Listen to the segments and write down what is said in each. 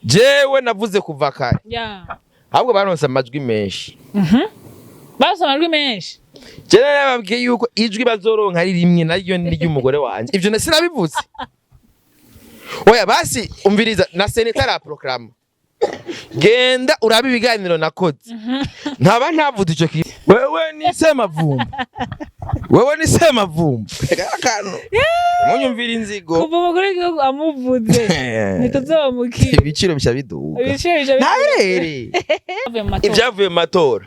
Jewe navuze kuva kare, ahubwo baronse amajwi menshi. Baronse amajwi menshi. Jewe nababwiye yuko ijwi bazoronka ari rimwe, naryo ni ry'umugore wanje. Ivyo na sinabivuze? Oya, basi umviriza, na seneta ara proclame. Genda urabe ibiganiro nakoze, ntaba ntavuze ico kintu. Wewe ni Semavumba, wewe ni Semavumba. Akantu munyumvira inzigo. Kuva umukuru w'igihugu amuvuze, ntituzobamukira. Ibiciro bica biduga. Ibiciro bica. Ntaherere. Bivuye mu matora. Ibyavuye mu matora,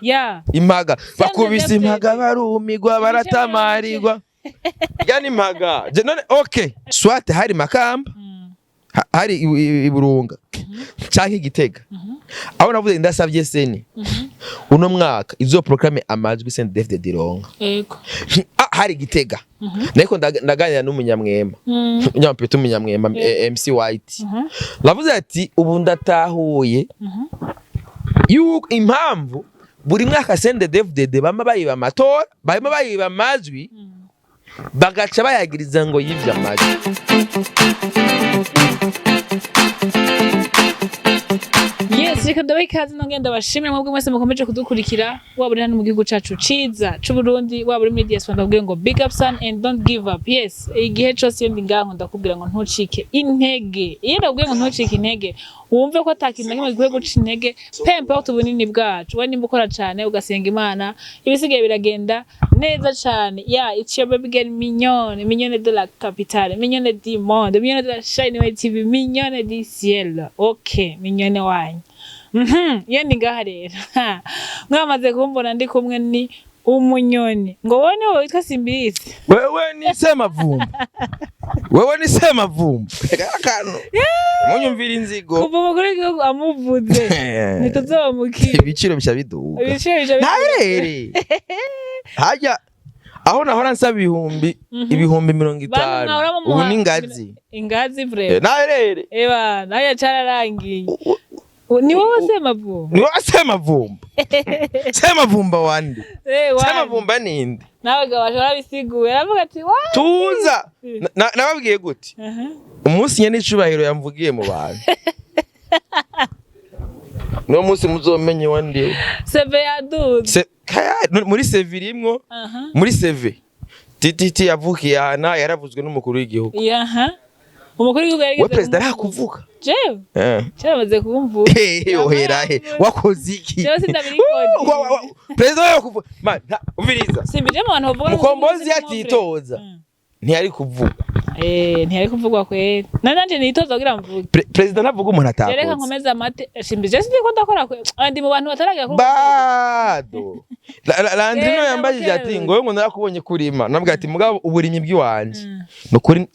impaga bakubise impaga, barumigwa, baratamarirwa. Ya ni impaga. Je none, okay, soit hari Makamba, hari i Burunga canke Igitega, aho navuze ndasavye CENI uno mwaka izo proclame amajwi CNDD-FDD ironka. Ah, hari Igitega nariko ndaganira n'umunyamwema, umunyamapeti, umunyamwema, MC White. Navuze ati ubu ndatahuye yuko impamvu buri mwaka CNDD-FDD bama bayiba amatora, bama bayiba amajwi, bagaca bayagiriza ngo yivye amajwi. Yes, reka ndabaha ikaze, nongera ndabashimire mwebwe mwese mukomeje kudukurikira, waba uri hano mu gihugu cacu ciza c'Uburundi, waba uri muri diaspora. Ndababwira ngo big up son and don't give up. Yes, igihe cose iyo ndi ngaho ndakubwira ngo ntucike intege. Iyo ndakubwiye ngo ntucike intege, wumve ko ata kintu na kimwe gikwiye guca intege, peu importe ubunini bwacu. We nimba ukora cane, ugasenga Imana, ibisigaye biragenda neza cane. Yeah, it's your baby girl Mignone, Mignone de la capitale, Mignone du monde, Mignone de la Shine Way TV, Mignone du ciel. Okay, Mignone wanyu. Iyo ndi ngaha rero, mwamaze kumbona ndi kumwe ni umunyoni, ngo wowe niwe witwa Simbizi. Wewe ni Semavumba, wewe ni Semavumba. Akantu munyumvira inzigo. Kuva umukuru w'igihugu amuvuze, ntituzobamukira. Ibiciro bica biduga. Ibiciro bica. Ntaherere hajya aho nahora nsaba ibihumbi 50,000, Bantu mwahora mumuha- ubu ni ingazi. Ingazi vraiment. Ntaherere. Eba nayo cararangiye. Ni wowe Semavumba? Ni wowe Semavumba. Semavumba wande? Wande. Semavumba ninde? Nawe gabasha warabisiguye, aravuga ati wa Tuza. Nababwiye gute umunsi nyene icubahiro yamvugiye mu bantu, niwo munsi muzomenye wandiwe. CV yaduze. Muri CV irimwo, muri CV TTT yavukiye ahana, yaravuzwe n'umukuru w'igihugu. Yaha, umukuru w'igihugu yarigeze We perezida kumvuga. arakuvuga. Jewe? Eh. Cyaramaze kumvuga. Yohera he, wakoze iki? Jewe sindabirikodi. Perezida we yakuvuga. Man, umviriza. Simbije mu bantu bavuga. Mukombozi yatitoza ntiyari kuvuga. Eh, ntiyari kuvugwa kweri. Na nanje nitoza kugira mvuge. Perezida ntavuga umuntu Reka atakoze. nkomeze amate simbije, sindiko ndakora kwe. Ah, ndi mu bantu bataragera kuri Bado Landrino Genda yambajije ati bukebuke. ngo ngo narakubonye kurima. Nabwo ati mugabo uburimyi bw'iwanje nukuri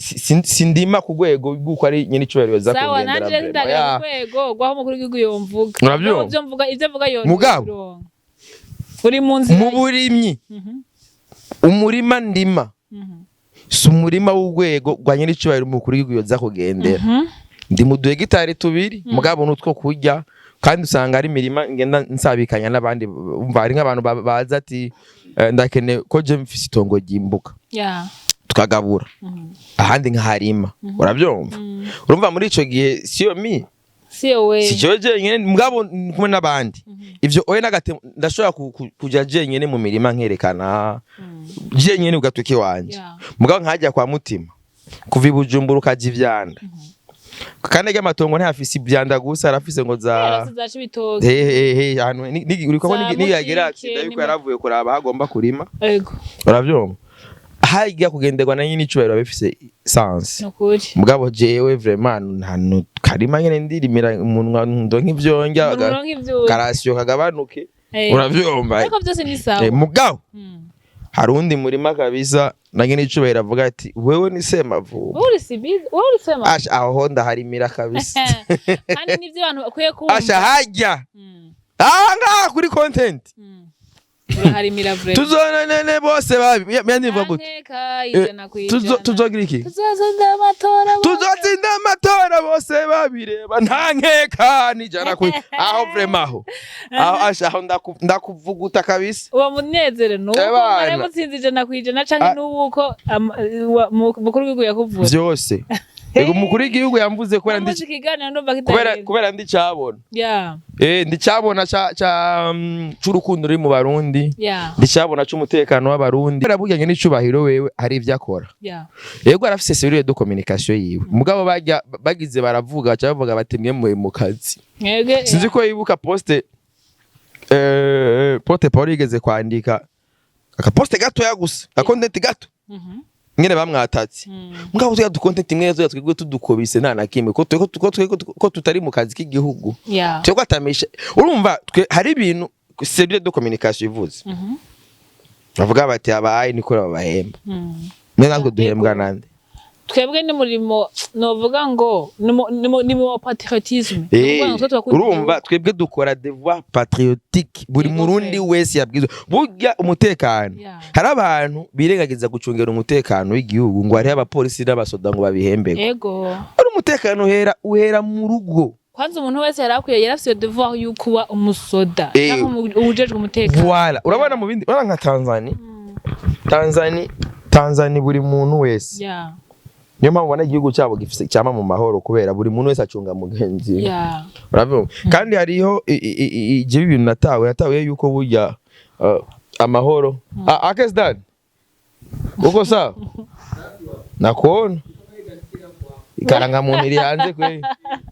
sindima ku rwego rw'uko ari nyine icubahiro za Sawa. kugendera. Nanje Vraiment. sindagera Ya. ku rwego rw'aho umukuru w'igihugu yomvuga. Urabyumva? Ibyo mvuga, ibyo mvuga yo. Mugabo. Uri mu nzira. Mu burimyi, umurima ndima si umurima w'urwego rwa nyine icubahiro umukuru w'igihugu yoza kugendera. Ndi mu duhegitari 2, mugabo n'utwo kurya, kandi usanga ari imirima ngenda nsabikanya n'abandi. Umva, hari nk'abantu baza ati ndakeneye ko je mfise itongo ryimbuka, tukagabura, ahandi nkaharima. Urabyumva? Urumva muri ico gihe siyo mi Siyo we. Si jewe jenyene, mugabo ndi kumwe n'abandi. Ivyo oye nagate ndashobora kuja jenyene mu mirima, nkerekana jenyene ugatuki wanje. Mugabo nkajya kwa mutima kuva i Bujumbura ukaja ivyanda, kandi arya amatongo ntiyafise ivyanda gusa, arafise ngo za Yarose za Cibitoke. He he he, ahantu uriko Za niyagera Mukike, accident yuko yaravuye kuraba aho agomba kurima. Uravyumva, hajya kugenderwa na nyine icubahiro bifise sens. Nukuri. Mugabo jewe vraiment nta karima nyene ndirimira umunwa ndonka ivyo ndya, Umuntu uronka ivyo urya. karasiyo kagabanuke. Uravyumva? Ariko byose ni sawa. Mugabo hari undi murima kabisa na nyine icubahiro avuga ati wewe ni Semavuba. Wowe uri Simbizi, wowe uri Sema. Asha, aho ndaharimira kabisa. Kandi nivyo abantu bakwiye kumva. Asha, hajya aha ngaha kuri content. Uraharimira vraiment. Tuzonanene bose babi yandivuga gute? Nteka 100%. Tuzogira iki? Tuzotsinda amatora bose. Tuzotsinda amatora bose babireba, nta nkeka nijana kuri aho vraiment, aho asha, aho ndakuvuguta kabisa. Uwo munezero ni uko Ebana. mwari mutsinze 100% canke Ah. n'uwuko mukuru w'igihugu yakuvuze? Vyose. Ego, umukuru w'igihugu yamvuze kubera ndi Namuze ikiganiro ndumva kubera kitaheze. Kubera ndi cabona. Ndi cabona ca ca c'urukundo ruri mu Barundi. Ndi cabona c'umutekano w'Abarundi. Kubera burya n'icubahiro wewe hari ivyo akora. Yego, arafise cellule de communication yiwe. Mugabo barya bagize baravuga, baca bavuga bati mwe mu kazi. Mwebwe. Sinzi ko yibuka poste poste Paul yigeze kwandika aka poste gatoya gusa, aka content gato, nyene bamwatatse. Mugabo tuya du content imwe zo twebwe tudukobise nta na kimwe, ko twe ko tutari mu kazi k'igihugu. Twebwe atamisha, urumva twe hari ibintu cellule de communication ivuze, bavuga bati abaye niko babahemba. Ne natwe duhembwa nande? Twebwe ni murimo novuga ngo ni mu patriotisme. Ni ukuvuga ngo twe turakunda Urumva igihugu. twebwe dukora devoir patriotique, buri murundi wese yabwizwa burya umutekano. Hari abantu birengagiza gucungera umutekano w'igihugu ngo hariho abapolisi n'abasoda ngo babihembegwe. Ari umutekano uhera mu rugo. Kwanza umuntu wese yari akwiye, yari afise devoir yo kuba umusoda cyangwa uwujejwe umutekano. Voilà, urabona mu bindi, urabona nka Tanzania, Tanzania buri muntu wese, niyo mpamvu ubona igihugu cyabo gifise cyama mu mahoro, kubera buri muntu wese acunga mugenzi we. Urabyumva? Kandi hariho jewe ibintu natawe yuko burya amahoro. Ah, Akesdan, uko sawa? Nakuona ikarangamuntu iri hanze kweli.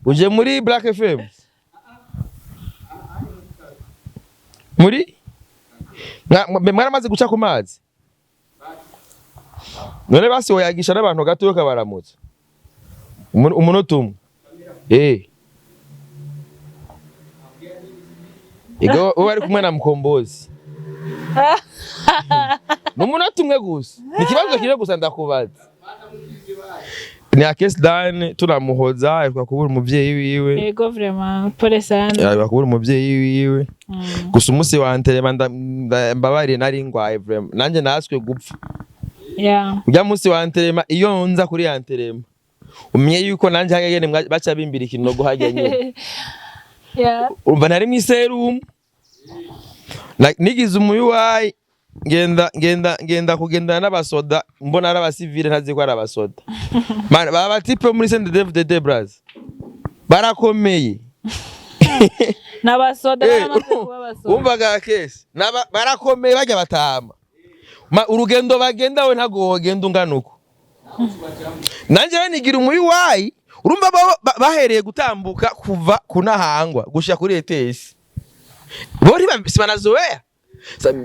Uje muri Black FM muri mwaramaze guca ku mazi none basi woyagisha n'abantu gato kabaramutsa umunota umwe. Ego, uba ari kumwe na Mkombozi. Ni umunota umwe gusa, ni ikibazo kimwe gusa ndakubaza. Ni Akes Dan, tunamuhoza, aheruka kubura umuvyeyi wiwe. Ego, vraiment, pole sana. Aheruka kubura umuvyeyi wiwe. Gusa umunsi wa enterrement mbabariye nari ngwaye vraiment, nanje naswe gupfa. Urya munsi wa enterrement, iyo nza kuri enterrement, umenye yuko nanje hagene baca bimbira ikinogo harya nyene. Umva, nari mw'iserumu, nigize umuyuwayi, ngenda kugendana n'abasoda, mbona ari abasivile, ntazi ko ari abasoda. Man, baba batipe muri CNDD-FDD braz barakomeye. N'abasoda baramaze kuba abasoda. Wumvaga kesi barakomeye bajya batama. Urugendo bagenda we ntago wogenda ungana uko. Nanje rero nigira umuyuwayi, urumva bahereye gutambuka kuva kunahangwa gushika kuri ETS, bo sibanazoea.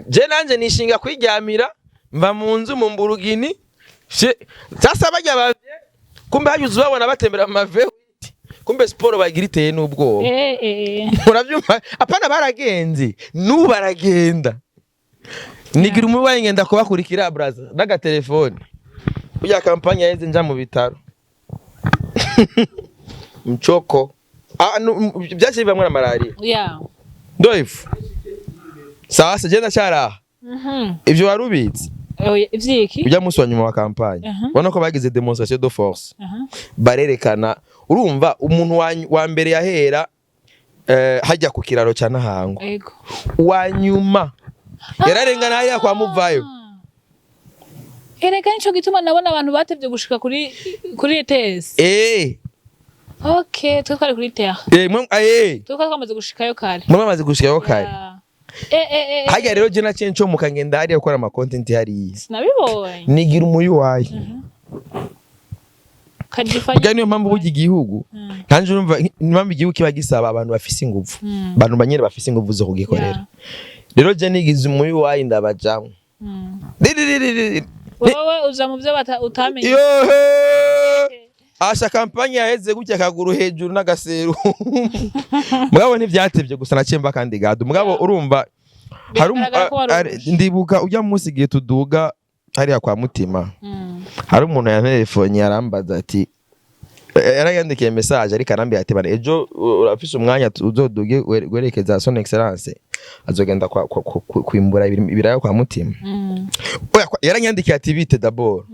Je nanje nishinga kwiryamira, mva mu nzu mu mburugini. Sasa bajya bavye kumbe hanyuze ubabona batembera mu mave, kumbe siporo bagira iteye n'ubwoba. Urabyumva, apana baragenze, n'ubu baragenda. Nigira umubaye ngenda kubakurikira braza n'agatelefone. Burya campagne yaheze nja mu bitaro mchoko. Ah, byaciye bivamwo na malaria. Ndoifu sasa je ndacyaraha. Ivyo wari ubizi? Oya, ivyiki? Ujya munsi wa nyuma wa campagne, ubona ko bagize démonstration de force. Barerekana, urumva umuntu wa mbere yahera hajya ku kiraro cya Nahango. Wa nyuma yararengana hariya kwa Muvayo. Erega nico gituma nabona abantu batevye gushika kuri ETS. Okay, twe twari kuri terre. Mwe Twe twari twamaze gushikayo kare. Mwe bamaze gushikayo kare. Yeah. Hajya rero je naciye ncomuka ngenda hariya gukora ama content hariya. Sinabibonye. Nigira umuyuwayi. Kajifanya. Burya niyo mpamvu burya igihugu, kandi urumva niyo mpamvu igihugu kiba gisaba abantu bafise inguvu, abantu banyene bafise inguvu zo kugikorera. Rero je nigize umuyuwayi ndabajamwo. Wewe uja mu byo utamenye. Yohe! Asha, campagne yaheze gutya, akaguru hejuru n'agaseru. Mugabo ntivyatevye gusa naciye mba kandi gado. Mugabo urumva hari Biragaragara ko wari urushe. Ndibuka ujya munsi igihe tuduga hariya kwa Mutima. Hari umuntu yantelefone arambaza ati, yarayandikiye message ariko arambwira ati bana ejo urafise umwanya uzoduge werekeza Son Excellence azogenda kwimbura ibiraya kwa Mutima. Oya, yaranyandikiye ati bite d'abord.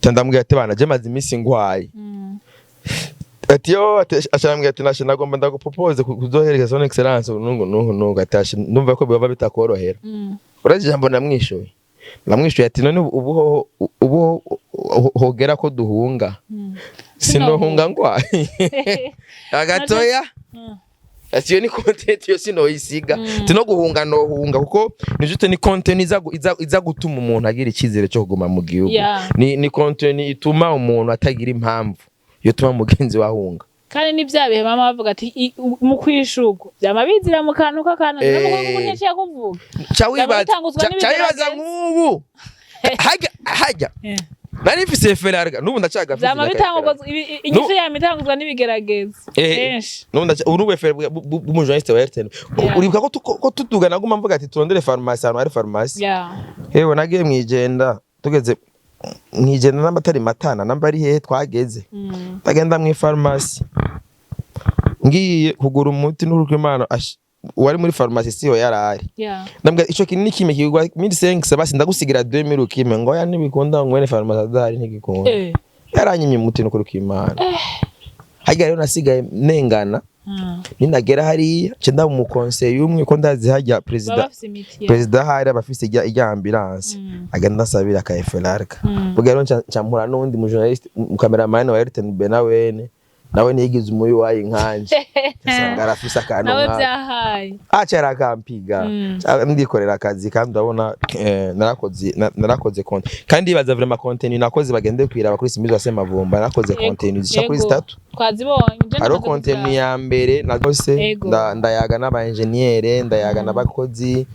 Ca ndamubwira ati bana je maze iminsi ngwaye. Ati yo, ati aca ati nashe nagomba ndagupropose kuzohereza Son Excellence nungu nungu nungu, ati ashe ndumva ko biba bitakorohera. Urazi ijambo namwishuye? Ati none ubu ho ubu hogera ko duhunga. Sinohunga ngwaye agatoya. Ati iyo ni content yo sinoyisiga. Tino guhunga nohunga kuko ni juste ni content iza gutuma umuntu agira icyizere cyo kuguma mu gihugu. Ni content ituma umuntu atagira impamvu yotuma mugenzi we ahunga. Kandi ni bya bihe mama bavuga ati mu kwishurwa vyama bizira mu kantu k'akantu. N'umukuru w'igihugu kuvuga. Ca wibaza bitanguzwa ca wibaza n'ibigeragezo. Nk'ubu hajya nari mfise Ferrari, n'ubu ndacagafise. Vyama bitanguzwa inyishu yama itanguzwa n'ibigeragezo kenshi. N'ubu ubu n'ubu Ferrari bw'umujournaliste wa RTN. Uribuka ko ko tuduga naguma mvuga ati turondere farumasi, ahantu hari farumasi. Hewe, nagiye mwijenda, tugeze mwijenda namba atari matana namba ari hehe twageze, ndagenda mu ifarumasi ngiye kugura umuti, n'uruko Imana uwari muri farumasi siho yarari. Ndambwira ico kinini kimwe kigurwa 1500, basi ndagusigira 2000 ukime, ngo ya ntibikunda, ngo mwene farumasi adahari ntigikunda. Yaranyimye umuti, n'ukuri kw'Imana. Harya rero nasigaye nengana. Ninagera hariya nce ndaba umukonseye umwe ko ndazi harya baba perezida. Bafise imiti, yeah. Perezida hari abafise ijya ambulance, agenda asabira aka Efferalgan. Ubwo rero nca mpura n'uwundi mu journaliste, mu cameraman wa RTNB, na wene nawe niyigize umuyi nkanje, nsanga arafise akantu nawe nkako. Vyahaye. Aca yarakampiga. Ndikorera akazi kandi urabona narakoze content kandi ibaza vraiment content nakoze, bagende kwiraba kuri Simbizi wa Semavumba, narakoze content zishika kuri zitatu. Twazibonye. Je Hariho namaze content kuziraba. ya mbere nagose ndayaga n'aba engineer, ndayaga n'abakozi,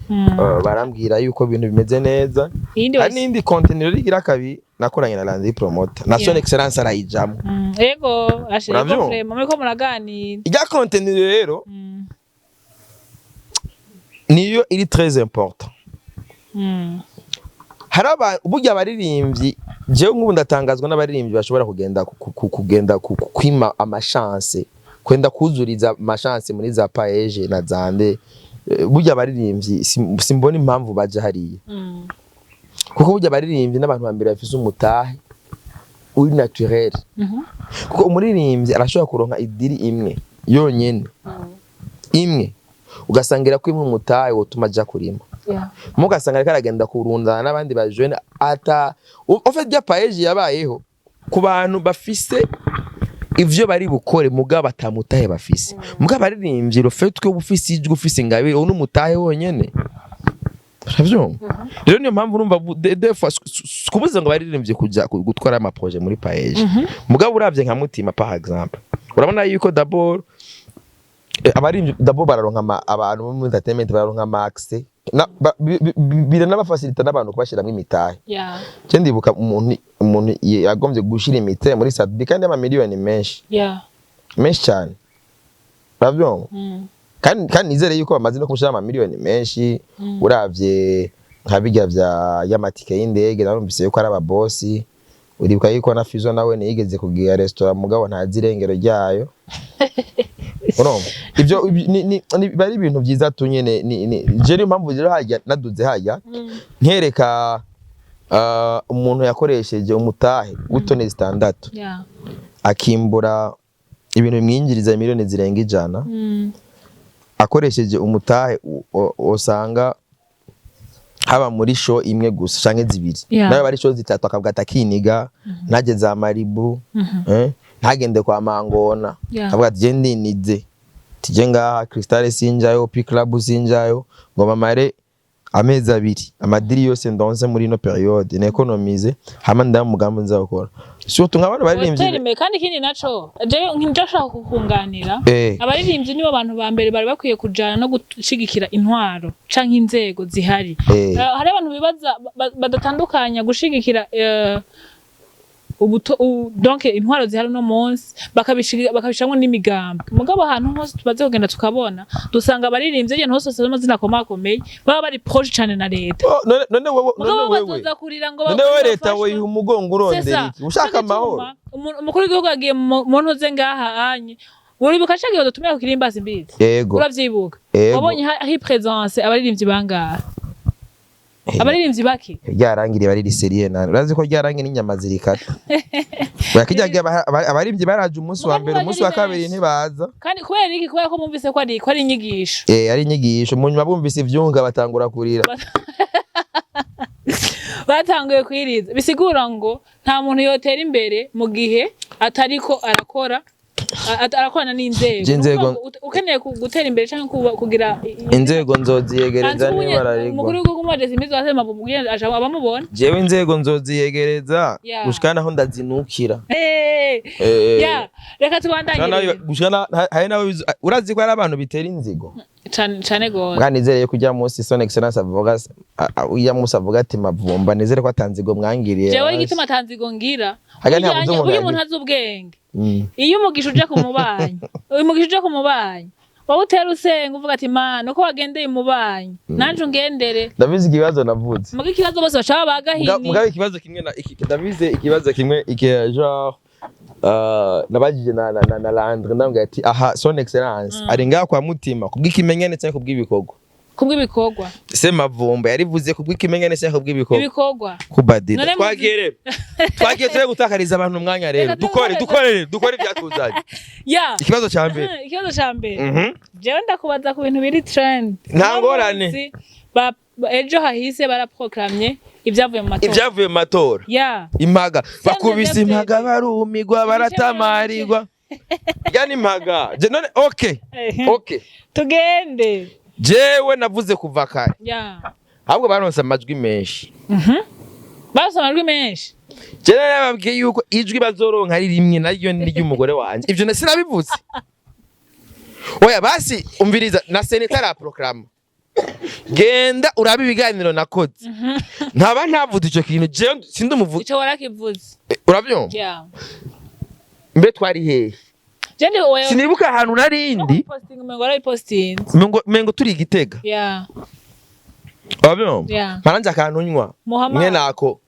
barambwira yuko ibintu bimeze neza. Iyindi Hari n'indi content rero igira kabiri nakoranye na Landry Promoter na Son Excellence arayijamwo. Ego ashe, ego. Uravyumva? Vraiment muriko muraganira. Ijya content rero niyo iri très important. Hari abantu burya abaririmbyi, jewe nk'ubu ndatangazwa n'abaririmbyi bashobora kugenda kwima amachance, kwenda kuzuriza amachance muri za PAEEJ na zande. Burya abaririmbyi simbona impamvu baja hariya, kuko burya abaririmbyi n'abantu ba mbere bafise umutahe uri naturel, kuko umuririmbyi arashobora kuronka idiri imwe yonyene, imwe, ugasangira ko imwe umutahe wotuma aja kurima, mugasanga ariko aragenda kurundana n'abandi ba jeune ata. En fait rya PAEEJ yabayeho ku bantu bafise ivyo bari bukore mugabo batamutahe bafise. Mugabo abaririmbyi, le fait ko ufise ijwi, ufise ingabire, uwo n'umutahe wonyene, uravyumva? Rero niyo mpamvu urumva des fois kubuza ngo abaririmbyi kuja gutwara ama projet muri PAEEJ. Mugabo uravye nka Mutima par exemple, urabona yuko d'abord abaririmbyi d'abord bararonka abantu bo muri entertainment bararonka ama accès biranabafacilita n'abantu kubashiramwo imitahe. Je ndibuka umuntu yagombye gushira imitahe muri Sat-B kandi y'amamiliyoni menshi, menshi cyane, uravyumva? Kandi nizere yuko bamaze no kumushira amamiliyoni menshi. Uravye nka bijya vya y'amatike y'indege, narumvise yuko ari ababosi. Uribuka yuko na Fizo nawe ntiyigeze kugira restaurant, mugabo ntazi irengero ryayo. Urumva ivyo biba ari ibintu vyiza tu nyene. Je niyo mpamvu rero hajya naduze hajya nkereka umuntu yakoresheje umutahe w'itoni 6 akimbura ibintu bimwinjiriza miliyoni zirenga 100, akoresheje umutahe usanga haba muri show imwe gusa canke zibiri, nawe bari show zitatu, akavuga ati akiniga ntajye za Maribu, ntagende kwa Mangona, akavuga ati je ndinize tije ngaha Crystal sinjayo, P Club sinjayo, ngo mamare amezi 2, amadiri yose ndonse muri ino période nekonomize hama ndamu mugambi nzakora, surtout nk'abantu Wotera baririmbyi. imbere. Kandi ikindi naco jewe ndashaka kukunganira, abaririmbyi nibo bantu ba mbere bari bakwiye kujana no gushigikira intwaro canke inzego zihari. Hari abantu bibaza badatandukanya gushigikira donc intwaro zihari uno munsi, bakabishiramwo n'imigambi. Mugabo ahantu hose tumaze kugenda tukabona, dusanga abaririmbyi ahantu hose basize amazina akomakomeye baba bari proche cane na leta. Oh, none wewe Mugabo none wewe bazoza kurira ngo none wewe leta bafashwe. weyiha umugongo urondera iki? Ushaka Cyo gituma amahoro. Umukuru w'igihugu yagiye mu ntuze ngaha anye, uribuka ca gihe badutumira ku kirimbazi mbizi? Yego. Uravyibuka? Yego. Wabonye hi présence abaririmbyi bangahe? Abaririmbyi bake. Ryarangiriye bari riseriye nani, urazi ko ryarangiye n'inyama zirikata. Oya, kirya gihe abaririmbyi baraje umunsi wa Mugabo mbere, umunsi wa ntibaje ari kabiri benshi. ntibaza. Kandi kubera iki? Kubera ko bumvise ko ari inyigisho. Ari inyigisho, mu nyuma bumvise ivyunga batangura kurira. Batanguye kwiriza, bisigura ngo nta muntu yotera imbere mu gihe atariko arakora, arakorana n'inzego. Je inzego- Ni ukuvuga ngo ukeneye gutera imbere canke kugira Inzego nzoziyegereza niba ararigwa. Umukuru w'igihugu umubajije imizi wa Mavumba aja abamubona. Jewe inzego nzoziyegereza gushika naho ndazinukira. Ya, reka tubandanye rero. Gushika hari nawe urazi ko hari abantu bitera inzigo. Cane cane gose. Bwa nizere ko ujya munsi Son Excellence avuga, ujya munsi avuga ati: "Mavumba, nizere ko atanzigo mwangiriye." Jewe igituma atanzigo ngira, Haga nta muzi umuntu burya umuntu yagira. azi ubwenge, iyo umugisha uja ku mubanyi, umugisha uja ku mubanyi, wowe utera usenga uvuga ati: "Mana, uko wagendeye umubanyi nanje ungendere." Ndabizi ikibazo navuze. Muga ikibazo bose baca baba bagahini. Mugabe ikibazo kimwe na iki, ndabizi ikibazo kimwe iki, genre nabajije na Landre, ndambwira ati: "Aha Son Excellence ari ngaha kwa mutima kubw'ikimenyane cyangwa kubw'ibikorwa?" Kubw'ibikorwa. Se Mavumba yarivuze kubw'ikimenyane cyangwa kubw'ibikorwa? Ibikorwa. Kubadida. None Twagiye rero, twagiye turi gutakariza abantu umwanya rero. Reka Dukore. dukomeze. Dukore ibyatuzanye. Ya. Ikibazo cya mbere. Ikibazo ca mbere, jewe ndakubaza ku bintu biri trend. Nta Uno ngorane. munsi, ejo hahise baraproklamye ibyavuye mu matora. Ibyavuye mu matora. Ya. Impaga bakubise CNDD-FDD. impaga barumigwa, baratamarirwa. Ya, ni impaga. Je none okay. Okay. Tugende. Jewe navuze kuva kare. Ya. Ahubwo baronse amajwi menshi. Barose amajwi menshi. Jewe nababwiye yuko ijwi bazoronka ari rimwe, naryo ni ry'umugore wanje. Ivyo sinabivuze? Oya basi, umviriza, na seneta araproclama. Genda urabe ibiganiro nakoze, ntaba ntavuze ico kintu. Jewe sindi umuvuga. Ico warakivuze. Uravyumva? Ya. Mbe twari hehe? Je ndi oya. Sinibuka ahantu narindi. Posting, umengo warabipostinze. Mengo turi Igitega. Ya. Uravyumva? Ya. Maranje akantu nywa. Muha Mwe nako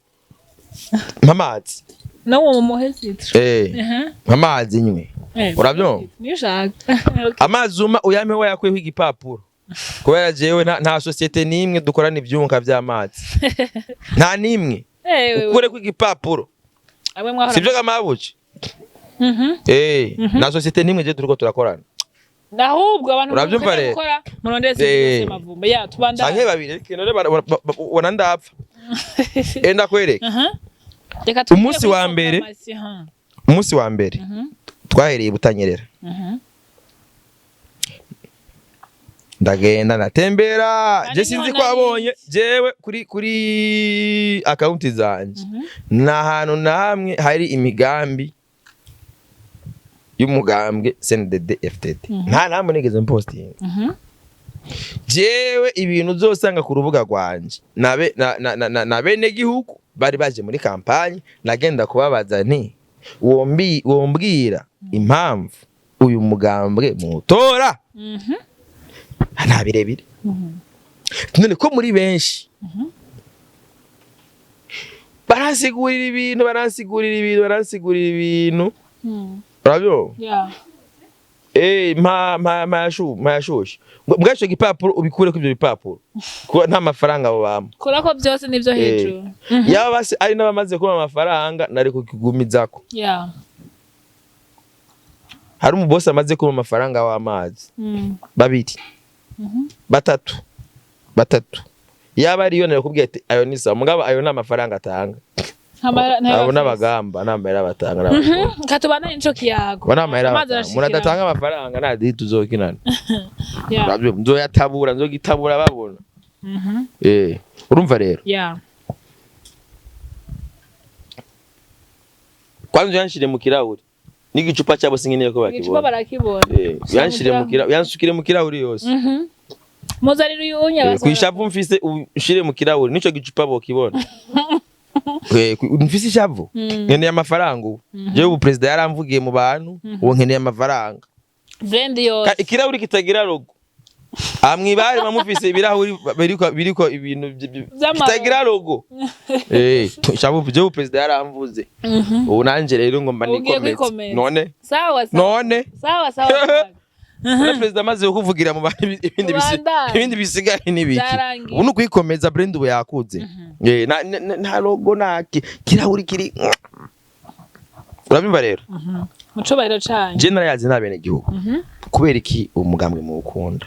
mpamazi. No mu muhe citron. Mpamazi nywe. Uravyumva? Niyo ushaka. Okay. Amazi uma uyampe wayakuyeho igipapuro, kubera jewe nta société n'imwe dukorana ivyunka vy'amazi, nta n'imwe. Ukureko igipapuro. Amwe mwahora. Sivyo kamabuci? Nta société n'imwe je turiko turakorana. Ahubwo abantu Uravyumva mukeneye rero? gukora murondere serivisi Mavumba ya tubandanye. Canke babiri none bona ndapfa, enda kwereka. Reka tugire Umunsi kuri wa mbere. proclamation, ha. Umunsi wa mbere twahereye i Butanyerera. Ndagenda ndatembera. Kandi Je sinzi niho ko wabonye nari. jewe kuri account zanje nta hantu na hamwe hari imigambi y'umugambwe CNDD FDD, nta namwe nigeze mpostinga. Jewe ibintu uzosanga ku rubuga rwanje nabe na bene gihugu bari baje muri campagne, nagenda kubabaza nti: "Wombwira impamvu uyu mugambwe mutora?" Nta birebire. None ko muri benshi baransigurira ibintu, baransigurira ibintu, baransigurira ibintu. Urabyumva? Yeah. Mpa mpa yashu mpa yashushe mbwa ico gipapuro, ubikureko ivyo bipapuro kuba nta mafaranga abo bampa. Kurako byose nivyo hejuru. Yaba basi ari n'abamaze kuba amafaranga, nari kukigumizako. Hari umubosi amaze kuba amafaranga w'amazi. Babiri, batatu, batatu, yaba ariyo nari kubwira ati ayo ni sawa, mugabo ayo ni amafaranga atanga. Ntayo Abo bafise. n'abagamba nta mahera batanga n'abakobwa. Katubandanye nico kiyago. Abo nta mahera Amazi batanga, umuntu arashikira. adatanga amafaranga nta diri tuzokinana. Urabyumva? Nzoyatabura, nzogitabura babona. Urumva rero, kwanza uyanshire mu kirahuri n'igicupa cyabo, sinkeneye ko Igicupa bakibona. barakibona. Uyanshire mu kirahuri, uyansukire mu kirahuri yose. Muzanira uyu unya basora. Kwishavu mfise, ushire mu kirahuri nico gicupa bokibona. Mfise ishavu. Nkeneye amafaranga ubu. Jewe ubu perezida yaramvugiye mu bantu, ubu nkeneye amafaranga. Brand yose. Ikirahuri kitagira logo. Aha mwibare mufise ibirahuri biriko ibintu Vy'amalogo. kitagira logo. Ishavu, jewe ubu perezida yaramvuze. Ubu nanje rero ngomba Ugiye nikomeze. kwikomeza. None Sawa sawa. none Sawa sawa. none perezida amaze kukuvugira mu bantu, Tubandanye. ibindi bisigaye n'ibiki? Vyarangiye. Ubu ni ukwikomeza, brand ubu yakuze. Nta logo, nta kirahuri kiri. Urabyumva rero? Mu cubahiro canyu. Je narayazi n'abene gihugu. Kubera iki umugambwe mu ukunda?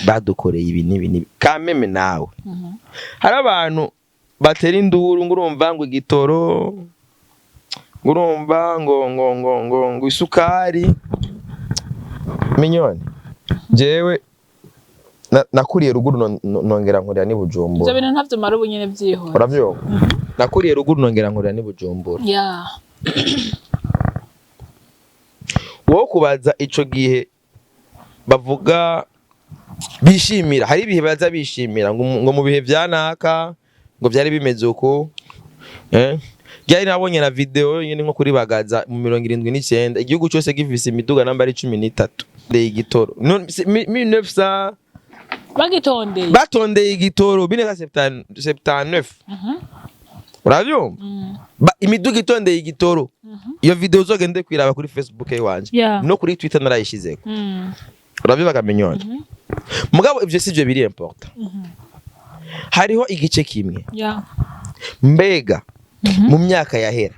Badukoreye ibi n'ibi n'ibi. Kameme nawe. Hari abantu Batera induru ngo urumva ngo igitoro, ngo urumva ngo isukari. Minyoni, jewe nakuriye ruguru, nongera nkurira n'i Ivyo Bujumbura. bintu ntavyo mara ubu nyene, vyihora. Uravyumva, nakuriye ruguru, nongera nkurira n'i Bujumbura. Wowe kubaza ico gihe bavuga bishimira, hari ibihe baza bishimira ngo mu bihe vya naka ngo vyari bimeze uko. Ryari nabonye na video nyene nko kuri Bagaza mu 79, igihugu cyose gifise imiduga namba ari 13 ndeye igitoro. No, 1900. Bagitondeye. Batondeye igitoro 1979, uravyumva? Mm. Imiduga itondeye igitoro. Iyo video uzogende kwiraba kuri Facebook yiwanje no kuri Twitter narayishizeko. Uravyumva, Minyoni? Mugabo ivyo sivyo biri important. Hariho igice kimwe. Mbega mu myaka yahera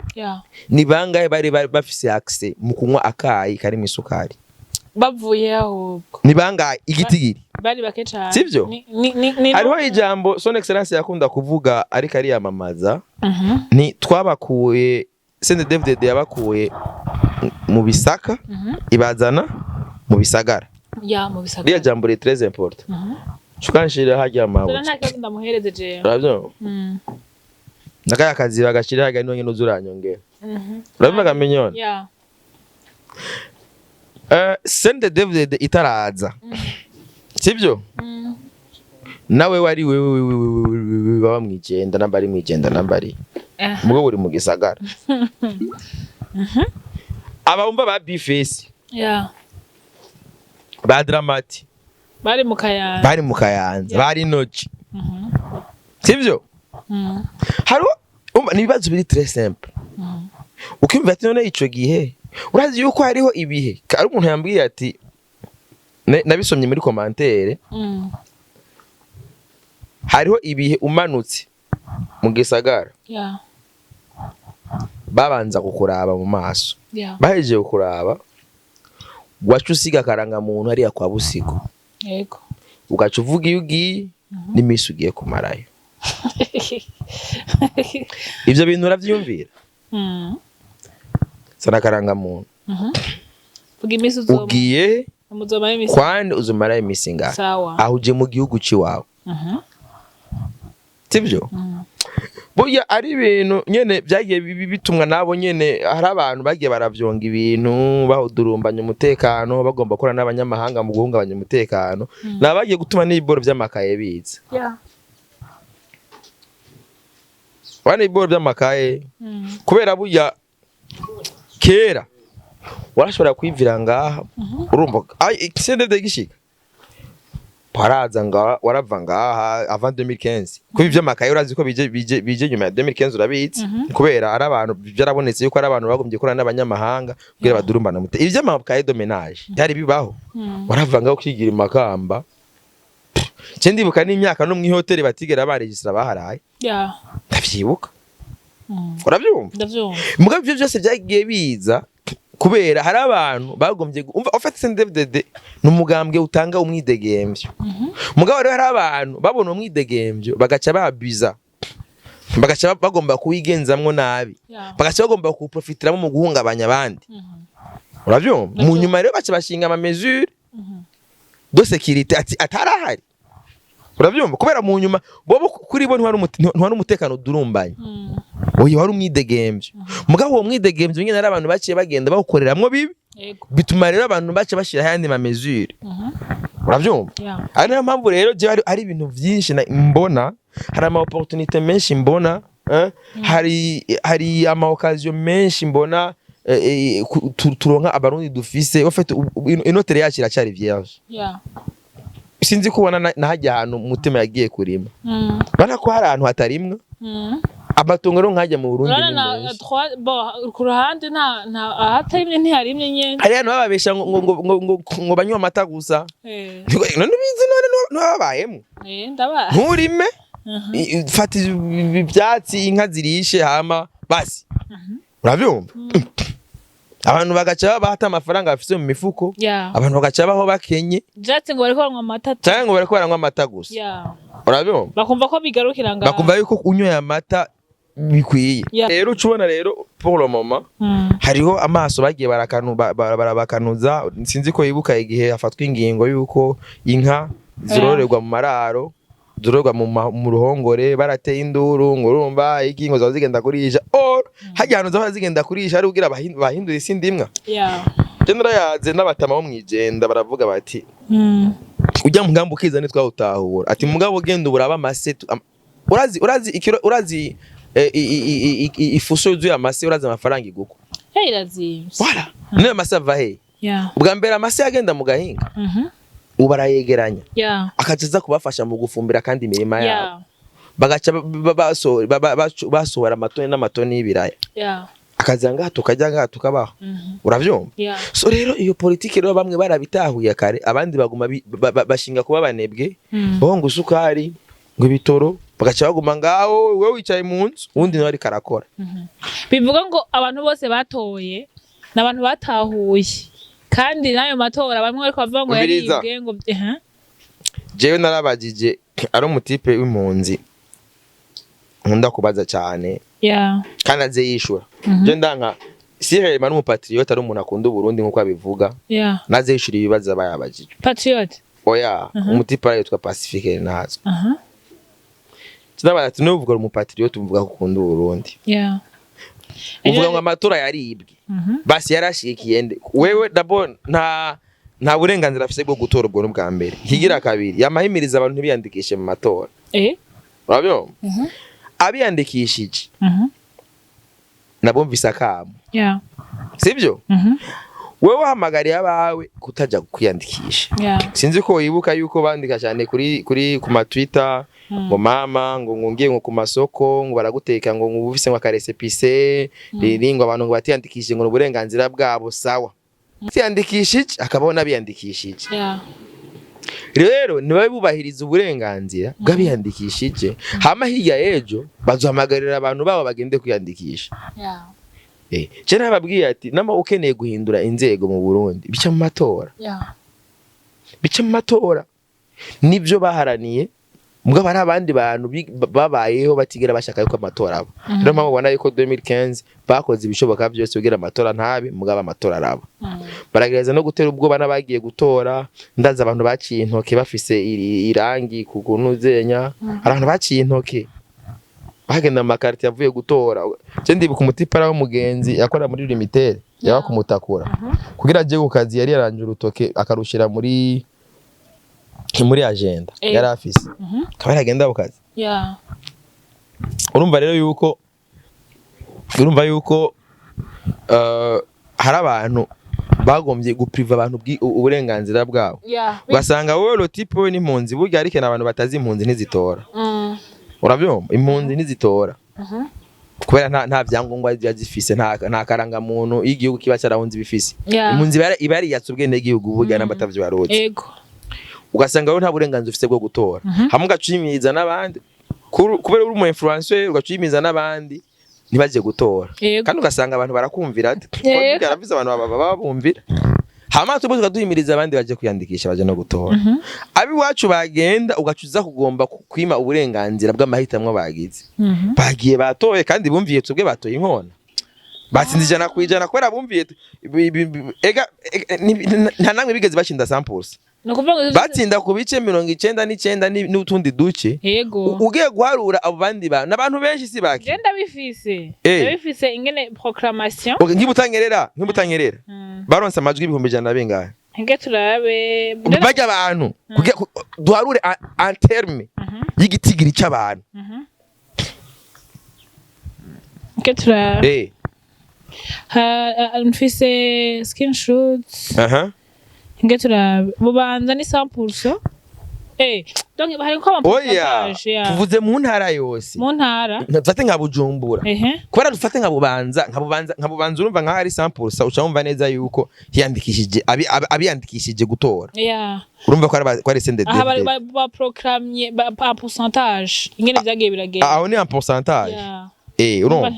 ni bangahe bari bafise accès mu kunywa akayi kari mu isukari? Bavuye ahubwo. Ni bangahe igitigiri? Bari bake cane. Sivyo? Ni Hariho ijambo Son Excellence yakunda kuvuga ariko ariyamamaza, ni twabakuye, CNDD-FDD yabakuye mu bisaka, ibazana mu bisagara. Ya, mu bisagara. Riya jambo riri très important. Shukanshira harya Dore amabuye. nta kibazo, ndamuhereze jewe. Uravyumva? Mm. Nakaya kazi bagashira harya niho nyene uzuranyongera. Urabivuga, Minyoni? Ya. CNDD-FDD itaraza, sibyo? Mm. Nawe wari wewe baba mwijenda namba ari mwijenda namba ari mugo buri mu gisagara, abumva ba Bface, ba Dramati, Bari mu Kayanza. Bari mu Kayanza, bari Noki, sibyo? Mm. Hariho, umva, ni ibibazo biri très simple. Ukimva ati none ico gihe urazi yuko hariho ibihe, hari umuntu yambwiye ati nabisomye muri commentaire, hariho ibihe umanutse mu gisagara babanza kukuraba mu maso, bahejeje kukuraba waca usiga akarangamuntu hariya kwa Busigo, ugaca uvuga iyo ugiye n'iminsi ugiye kumarayo. Ivyo bintu uravyiyumvira? Mm. Sana akarangamuntu. Vuga iminsi uzoma. Ugiye Muzomara iminsi. kwandi, uzomarayo iminsi ingahe? Sawa. Aho uje mu gihugu ciwawe, sibyo? Mm. Burya ari ibintu nyene byagiye bitumwa nabo nyene. Hari abantu bagiye baravyonga ibintu, bahudurumbanya umutekano, bagomba gukora n'abanyamahanga mu guhungabanya umutekano. Ni abagiye gutuma n'ibiboro vy'amakaye biza. Bana, ibiboro vy'amakaye, kubera burya kera warashobora kwivira ngaha, urumva CNDD gishika waraza ngaha, warava ngaha avant 2015, kuba ivy'amakaye urazi ko bije nyuma ya 2015, urabizi? Kubera ari abantu byarabonetse yuko ari abantu bagombye gukorana n'abanyamahanga kugira badurumbana mute ivy'amakaye de ménage byari bibaho. Warava ngaho ukigira imakamba. Ce ndibuka n'imyaka no mw'ihoteli batigera baregistra baharaye. Ndavyibuka. Uravyumva? Ndavyumva. Mugabo ivyo byose byagiye biza kubera hari abantu bagombye umva, en fait CNDD-FDD ni umugambwe utanga umwidegemvyo. Mugabo rero hari abantu babona umwidegemvyo bagaca babiza, bagaca bagomba kuwigenzamwo nabi, bagaca bagomba kuwuprofitiramo mu guhungabanya abandi. Uravyumva? Mu Ndavyumva. nyuma rero baca bashinga ama mesure de sécurité ati atarahari. Uravyumva? Kubera mu nyuma bobo kuri bo ntiwari umutekano udurumbanye. Oya, wari umwidegemvyo. Mugabo uwo mwidegemvyo nyene ari abantu baciye bagenda bawukoreramwo bibi. Bituma rero abantu baca bashiraho ayandi ma mesure. Uravyumva? Yeah. Ari nayo mpamvu rero jewe hari ibintu vyinshi mbona, hari ama opportunité menshi mbona, hari ama occasion menshi mbona, turonka abarundi dufise. En fait inotere yacu iracyari vierge. Sinzi kubona na hajya ahantu umutima yagiye kurima, urabona ko hari ahantu hatarimwa. Amatongo rero nkajya mu Burundi Urabona ni na menshi. Trois, bon, ku ruhande nta ahatarimye, ntiharimye nyene. Hari ahantu bababesha ngo banywe amata gusa. None ubizi, none ntibabayemo? Eh, ndaba. Nturime, fata ibyatsi inka zirishe, hama basi. Urabyumva, abantu bagaca bahata amafaranga bafise mu mifuko, abantu bagaca baho bakenye. Jatse ngo bariko banywa amata. Cyangwa ngo bariko baranywa amata gusa. Urabibona? Bakumva ko bigarukira ngaho. Bakumva yuko unyoye amata bikwiye. Rero uca ubona rero, pour le moment, hariho amaso bagiye barabakanuza. Sinzi ko yibuka igihe hafatwa ingingo yuko inka zirorerwa mu mararo, zororerwa mu ruhongore, barateye induru ngo urumva iki, ngo zaba zigenda kurisha. Or hajya ahantu zaba zigenda kurisha ari kugira bahindure isi ndimwa. Je narayaze n'abatama bo mwijenda, baravuga bati ujya mugambi ukiza ntitwawutahura, ati mugabo genda uburaba amase urazi ikiro, urazi ifuso yuzuye amase, urazi amafaranga igugwa? Hey, irazimvye. Voilà, niyo amase ava he? Ubwa mbere amase yagenda mu gahinga, ubu barayegeranya, akaca aza kubafasha mu gufumbira kandi imirima yabo, bagaca basohora amatoni n'amatoni y'ibiraya, akaza ngaha tukajya ngaha tukabaho. Uravyumva? Yeah. So rero iyo politiki rero bamwe barabitahuye kare, abandi baguma bashinga kuba banebwe, bo ngo isukari, ngo ibitoro, bagaca baguma ngaho, wewe wicaye mu nzu, uwundi nawe ariko arakora. Bivuga ngo abantu bose batoye ni abantu batahuye, kandi n'ayo matora bamwe bariko bavuga ngo Umviriza. yaribwe, ngo Jewe narabajije, ari umutipe w'impunzi nkunda kubaza cyane, kandi aze yishura. Je ndanka si rema n'umupatriote, ari umuntu akunda Uburundi nkuko abivuga, naze yishura ibibazo aba yabajijwe. Patriote? Oya, umutipe yitwa Pacifique Ntazwe. Kinabaza ati nuvuga uri umupatriote, uvuga ko ukunda Uburundi, uvuga ngo amatora yaribwe, basi yarashigikiye nde? Wewe d'abord nta burenganzira afise bwo gutora, ubwo n'ubwa mbere. Ikigira kabiri, yamahimiriza abantu ntibiyandikishe mu matora. Urabyumva? Abiyandikishije nabumvise akamo, sibyo? Wewe wahamagariye abawe kutaja kwiyandikisha. Sinzi ko wibuka yuko bandika cyane kuri ku ma Twitter ngo mama ngo ngiye ngo ku masoko ngo baraguteka ngo ufise ngo akarécépissé riri, ngo abantu ngo batiyandikishije ngo uburenganzira bwabo. Sawa, tiyandikishije akabaho n'abiyandikishije. Rero nibabe bubahiriza uburenganzira bw'abiyandikishije, hama hirya y'ejo bazohamagarira abantu babo bagende kwiyandikisha. Je nababwiye ati nama ukeneye guhindura inzego mu Burundi, bica mu matora. Bica mu matora, nibyo baharaniye. Mugabo hari abandi bantu babayeho batigera bashaka yuko amatora aba. Niyo mpamvu ubona yuko 2015 bakoze ibishoboka byose kugira amatora ntabe, mugabo amatora araba. Baragerageza no gutera ubwoba n'abagiye gutora. Ndazi abantu baciye intoke bafise irangi ku kuntu zenya. Hari abantu baciye intoke bagenda mu makaritiye avuye gutora. Je ndibuka umutipara w'umugenzi yakora muri Lumitel, yaba kumutakura kugira aje ku kazi, yari yaranje urutoke akarushira muri agenda yari afise, akaba yaragenda ku kazi. Urumva rero yuko hari abantu bagombye gupriva abantu uburenganzira bwabo. Ugasanga wowe le type we n'impunzi burya, ariko abantu batazi impunzi ntizitora. Urabyumva? Impunzi ntizitora kubera nta vyangombwa ziba zifise, nta karangamuntu y'igihugu kiba cyarahunze ibifise. Impunzi iba yariyatse ubwenegihugu burya n'abatavyo baruzi. Ugasanga wowe nta burenganzira ufise bwo gutora, hamwe ugaca uyimiriza n'abandi kubera uri umu influenceur, ugaca uyimiriza n'abandi ntibaje gutora. Kandi ugasanga abantu barakumvira ati aravuze, abantu baba babumvira, hama twebwe tukaduhimiriza abandi baje kwiyandikisha, baje no gutora. Ab'iwacu bagenda, ugaca uza kugomba kwima uburenganzira bw'amahitamwo bagize. Bagiye batoye kandi bumviye twebwe, batoye inkona, batsinze 100% kubera bumviye ega nta namwe bigeze bashinda samples. Ni ukuvuga ngo Batsinda ku bice 99 n'utundi duce. Ugiye guharura abo bandi bantu, n'abantu benshi si bake. Je ndabifise. Ndabifise ingene proclamation. Okay, nk'ibutanyerera baronse amajwi 100,000 bingahe? Nge turabe. Bajya abantu kugira duharure en terme y'igitigiri c'abantu. Nge turabe. Mfise screenshots. Nge turabe, Bubanza ni 100%. Donc hariko ama Oya. pourcentage ya Tuvuze mu ntara yose. Mu ntara. Dufate nka Bujumbura, kubera dufate nka Bubanza, urumva nkaho ari 100%, uca wumva neza yuko hiyandikishije abiyandikishije gutora. Urumva ko ari ko ari CNDD. Aha bari ba proclamye ba pourcentage ingene vyagiye biragenda. Aho ni en pourcentage. Urumva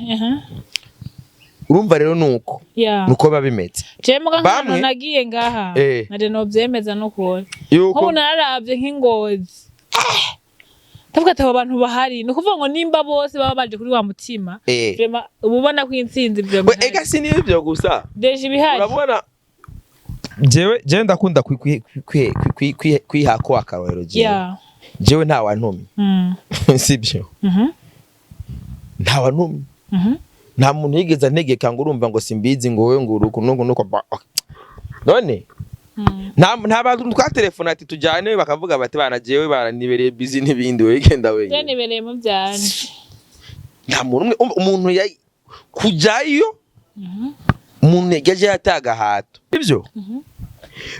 urumva rero nuko nuko biba bimeze. Je muga nk'ahantu Bamwe- nagiye ngaha, naje novyemeza n'ukuri. Yuko Nk'ubu nararavye nk'ingozi. Ndavuga ati abo bantu bahari, ni ukuvuga ngo nimba bose baba baje kuri wa mutima, vraiment uba ubona ko intsinzi vraiment We, ega si n'ivyo gusa. Déjà ibihari. Urabona, jewe ndakunda kwihako akarorero jewe. Jewe nta wantumye, sibyo? Nta wantumye. Nta muntu yigeze antegeka ngo urumva ngo simbizi, ngo wowe ngo uruku nuku nuko none nta bantu twatelefona ati tujyane, bakavuga bati bana jewe baranibereye busy n'ibindi, wowe genda Je wenyine. nibereye mu byanje. Nta muntu umwe. Umva, umuntu kujyayo, umuntu yaje yataga hato, ibyo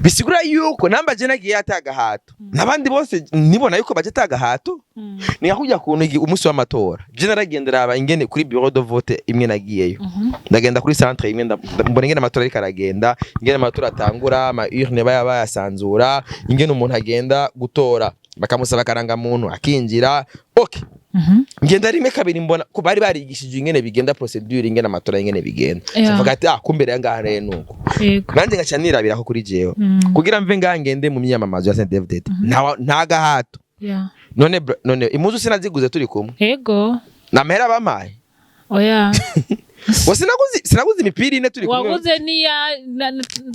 bisigura yuko namba je nagiye yataga hato, n'abandi bose nibona yuko baje taga hato. Ni nka kuntu umunsi w'amatora je naragenda raba ingene kuri bureau de vote imwe nagiyeyo, ndagenda kuri centre imwe, mbona ingene amatora ariko aragenda, ingene amatora atangura, ama urne baya bayasanzura, ingene umuntu agenda gutora bakamusaba akarangamuntu akinjira. Okay, ngenda rimwe, kabiri, mbona ko bari barigishije ingene bigenda, procédure, ingene amatora ingene bigenda. Mvuga ati ah, kumbere ya ngaha rero nuko nanje ngaca nirabiraho kuri jewe kugira mve ngaha ngende mu myamamazo ya CNDD-FDD nta gahato. None none impuzu sinaziguze turi kumwe? Ego. Namahera bampaye? Oya. Wo sinaguze imipira ine turi kumwe? Waguze niya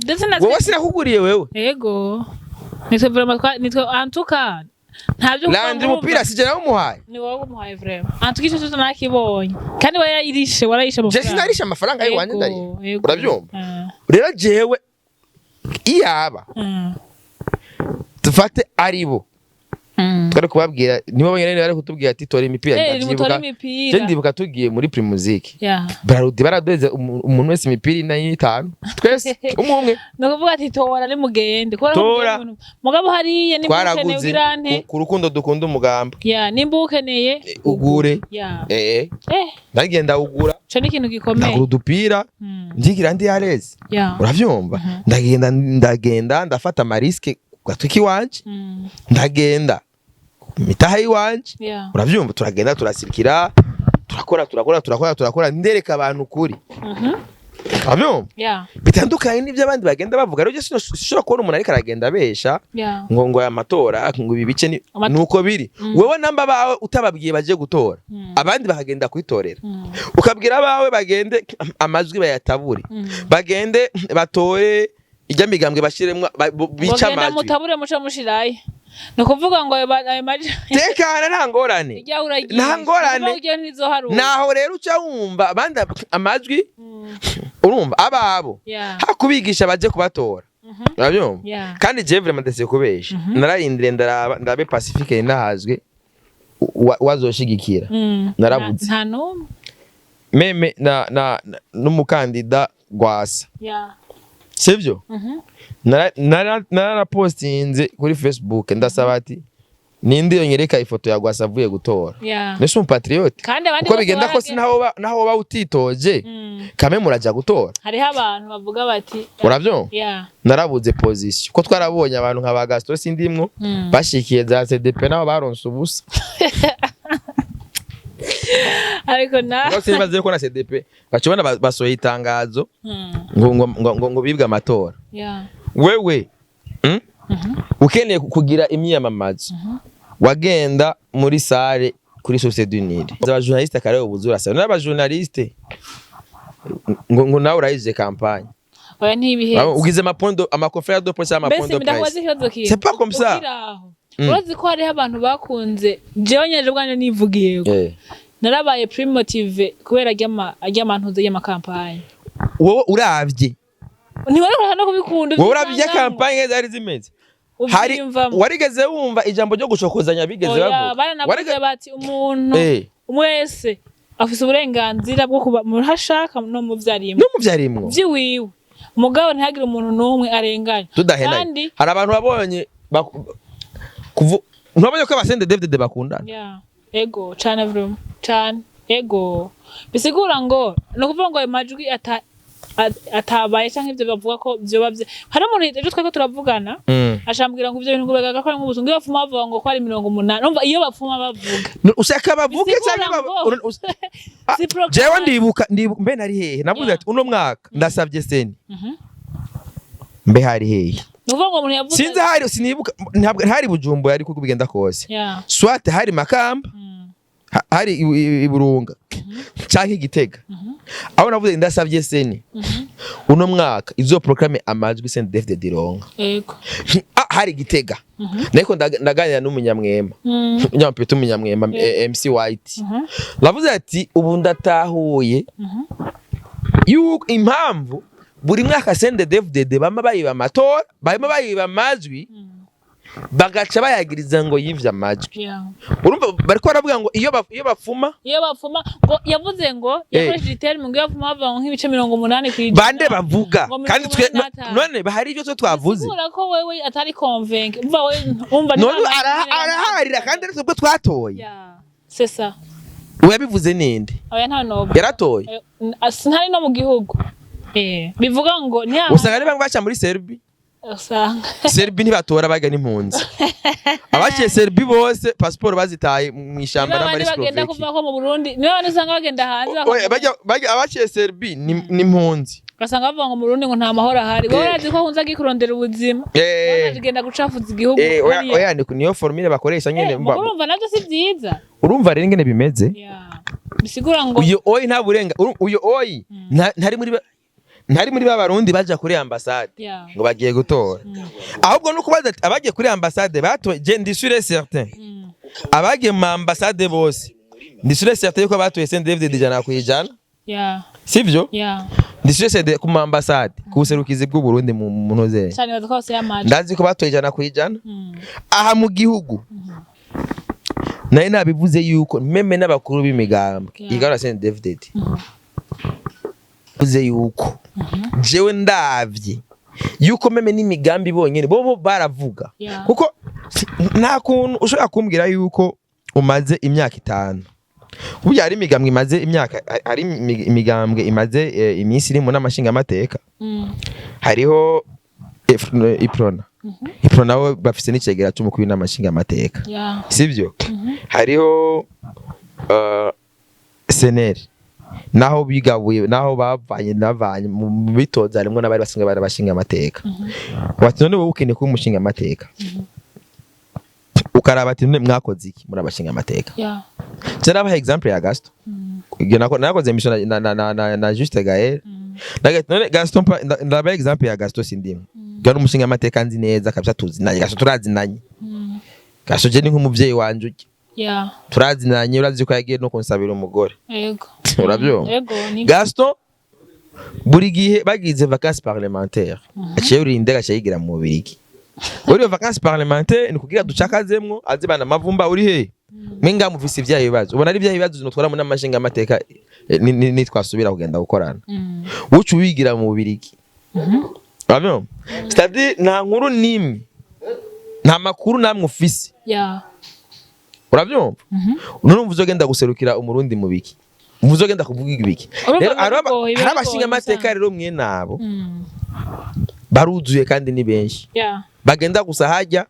ndetse na Wowe sinakuguriye wewe? Ego, nitwe vraiment nitwe antuka ntabyo kuvuga Landry ngo umupira sije nawumuhaye. Ni wowe umuhaye vraiment, antuka icyo cyose nakibonye, kandi warayirishe, warayishe Je amafaranga. sinarisha amafaranga y'iwanjye, ndariye. Ego. Urabyumva? Rero jewe iyaba dufate aribo twari kubabwira, nibo bonyene bari kutubwira ati tora imipira. Nimutore Ndavyibuka, imipira. je ndibuka tugiye muri Primusic, Brarudi baraduheze umuntu wese imipira ine y'itanu, twese umwe umwe. Ni ukuvuga ati tora nimugende kubera ko Tora. mugabo hariya nimba ukeneye Twaraguze ugira nte? ku rukundo dukunda umugambo. Ya, nimba ukeneye Ugure. Ndagenda ugura. Ico ni ikintu gikomeye. Ndagura udupira, ndigira ndi yareze. Uravyumva? Ndagenda, ndagenda ndafata ama risques ku gatwi k'iwanje, ndagenda ku mitaha y'iwanje. Uravyumva, turagenda, turasirikira, turakora, turakora, turakora, turakora, ndereka abantu ukuri. Uravyumva? Bitandukanye n'ibyo abandi bagenda bavuga. Rero sinshobora kubona umuntu ariko aragenda abesha ngo aya matora, ngo ibi bice ni nuko biri. Wewe namba bawe utababwiye baje gutora, abandi bakagenda kwitorera, ukabwira abawe bagende amajwi bayatabure, bagende batore ijya migambwe bashiremwo bica Mugenda amajwi. mutabure muce mushirayo, ni ukuvuga ngo ayo maji Tekana, nta ngorane. Ijya uragiye. Nta ngorane. Ugiye ntizoharura. Naho rero uca wumva abandi amajwi, urumva ababo hakubigisha baje kubatora. Urabyumva? Kandi jewe vraiment ndetse kubesha, nararindiriye ndaraba ndabe Pacifique nahazwe wazoshigikira. Narabuze. Nta n'umwe. Même na n'umukandida Gwasa, sivyo? Narapostinze kuri Facebook ndasaba ati ninde yonyereka ifoto ya Gwasa avuye gutora? Nese umupatriote Kandi abandi uko bose bigenda kose, naho woba utitoje, kame muraja gutora. Hariho abantu bavuga bati Uravyumva? Narabuze position ko twarabonye abantu nka ba Gaston Sindimwo bashikiye za CDP nabo baronse ubusa. Ariko na Ngo sinibaze ko na CDP bacobona basohoye itangazo ngo bibwe amatora. Wewe, Ukeneye kugira imyiyamamazo, wagenda muri salle kuri Source du Nil, abajournaliste akareba ubuzura sa n'abajournaliste ngo nawe urayije campagne. Oya, ntibiheze. Ugize amapondo, amaconférence de presse, Mbese amapondo ndakubaza presse. ikibazo kimwe. C'est pas comme ça. Ukiri aho, urazi ko hariho abantu bakunze, jewe nyene ubwanje nivugiye ko narabaye plus motivé kubera ary'amantuze y'amakampanye. Wowe uravye Ntiwareka no kubikunda. Wowe uravye campagne zari zimeze, hari uvyiyumvamo. warigeze wumva ijambo ryo gushokozanya bigeze Oya, bavuga? baranavuze bati umuntu wese afise uburenganzira bwo kuba mu ashaka no mu vyo arimwo. No mu vyarimwo. Vyiwiwe, mugabo ntihagire umuntu n'umwe arenganya. Tudahenanye. Kandi Hari abantu babonye ntubabonye ko abasende David bakundana? Yeah. Ego cane, vraiment cane, ego. Bisigura ngo ni ukuvuga ngo ayo majwi atabaye canke ivyo bavuga ko vyoba hari umuntu ejo twariko turavugana, ashambwira ngo ivyo bintu ngo bigaragara ko ari nk'ubusungu, iyo bapfuma bavuga ngo ko ari 80, numva iyo bapfuma bavuga. Ushaka bavuge Bisigura cyangwa ngo Ah, si programme. Jewe ndibuka mbe nari hehe, navuze ati uno mwaka ndasabye CENI. Mbe hari hehe? Ni ukuvuga ngo umuntu yavuze Sinzi hari, sinibuka, ntabwo hari Bujumbura, ariko uko bigenda kose, soit hari Makamba, hari i Burunga canke Igitega, aho navuze ndasavye CENI uno mwaka izo proclame amajwi CNDD-FDD ironka. Ah, hari Igitega nariko ndaganira n'umunyamwema, nyampeta umunyamwema, MC White. Navuze ati ubu ndatahuye yuko impamvu buri mwaka CNDD-FDD bama bayiba amatora, bama bayiba amajwi, bagaca bayagiriza ngo yivye amajwi. Urumva bariko baravuga ngo iyo bafuma Iyo bafuma, ngo yavuze ngo yakoresheje iterme ngo iyo bafuma bava ngo nk'ibice 80%. Bande bavuga Ngo kandi twe 85. None bahari ibyo twe twavuze. Bisigura ko wewe atari convaincu, umva wewe, umva. None araharira kandi ari twebwe twatoye. Yeah, c'est ça. Uwo yabivuze ninde? Oya, ntawe novuga. Yaratoye. Ntari no mu gihugu, bivuga ngo ntiya Usanga ari bamwe baca muri Serbi. Usanga Serbi ntibatora, baga n'impunzi. Abaciye Serbi bose pasiporo bazitaye mu ishyamba. Niba N'amari abandi bagenda Slovaki. kuvuga ko mu Burundi, niba abandi usanga bagenda hanze Oya, abaciye Serbi ni impunzi. Ugasanga bavuga ngo mu Burundi ngo nta mahoro ahari. Wowe urazi ko hunze agiye kurondera ubuzima, agenda gucafuza igihugu Oya, hariya. oya, niyo formule bakoresha nyene. Mugo urumva navyo si vyiza. Urumva rero ingene bimeze. Yeah. Bisigura ngo Uyo oyi nta burenga uyo oyi ntari muri ba Barundi baja kuri ambasade ngo bagiye gutora, ahubwo no kubaza ati abagiye kuri ambasade batoye. Je ndi sûr et certain, abagiye mu ambasade bose, ndi sûr et certain yuko batoye CNDD-FDD 100%. Sivyo? Yeah. Ndi sûr et certain ku ma ambasade, ku buserukizi bw'u Burundi mu ntuze. Cyane, baza ko hose y'amaji. Ndazi ko batoye 100%. Aha mu gihugu naye nabivuze yuko même n'abakuru b'imigambwe igarura CNDD-FDD bivuze yuko jewe ndavye yuko même n'imigambi bonyene bobo baravuga, kuko nta kuntu ushobora kumbwira yuko umaze imyaka 5. Burya hari imigambwe imaze imyaka, hari imigambwe imaze iminsi iri mu nama nshingamateka. Hariho Uprona. Uprona bo bafise n'icegera c'umukuru w'inama nshingamateka, sivyo? Hariho CNL, naho bigabuye, naho bavanye navanye mu bitoza, harimwo n'abari basanzwe bari abashinga amateka. Bati none wowe ukeneye kuba umushinga amateka, ukaraba ati none mwakoze iki muri abashinga amateka? Je nabaha exemple ya Gaston. Igihe nakoze émission na Juste Gaël. None Gaston ndabaha exemple ya Gaston Sindimwo. Gano umushinga amateka nzi neza kabisa, tuzinanye. Gaston turazinanye. Gaston je ni nk'umuvyeyi wanje urya. Turazinanye, urazi ko yagiye no kunsabira umugore. Urabyumva? Yego ni Gaston buri gihe bagize vacances parlementaires aciye yurira indege, aciye yigira mu Bubirigi. Muri iyo vacances parlementaires ni kugira ducakazemwo azibana amavumba uri he mwe mufise ivyaha bibazo, ubona ari ivyaha bibazo notwara mu nama nshingamateka, nitwasubira kugenda gukorana, uca uwigira mu Bubirigi. Urabyumva? C'est-à-dire nta nkuru n'imwe, nta makuru namwe ufise. Urabyumva? None umva uzogenda guserukira Umurundi mu biki? Umva uzogenda kuvuga ibiki? Urumva Rero biba bigoye, biba hari abashinga bigoye amateka usanga. rero mwe nabo baruzuye kandi ni benshi, bagenda gusa hajya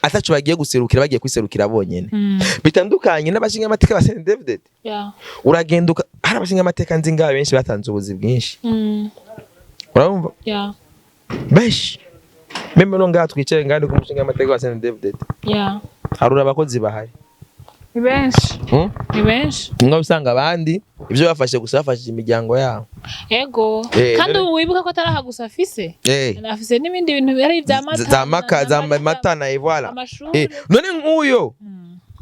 ataco bagiye guserukira, bagiye kwiserukira bonyene, bitandukanye n'abashinga amateka ba CNDD-FDD. Uragenda hari abashinga amateka nzi ngaha benshi batanze ubuzi bwinshi. Urumva? Benshi même no ngaha twicaye ngaha, ni ku mushinga amateka wa CNDD-FDD, harura abakozi bahari. Ni benshi. Hmm? Ni benshi. Mwe usanga abandi ibyo bafashe gusa bafashije imiryango yabo. Ego. Kandi ubu wibuka ko atari aha gusa afise, afise n'ibindi bintu ari ibya mata Za maka, za mata na voilà. Amashuri. None nk'uyo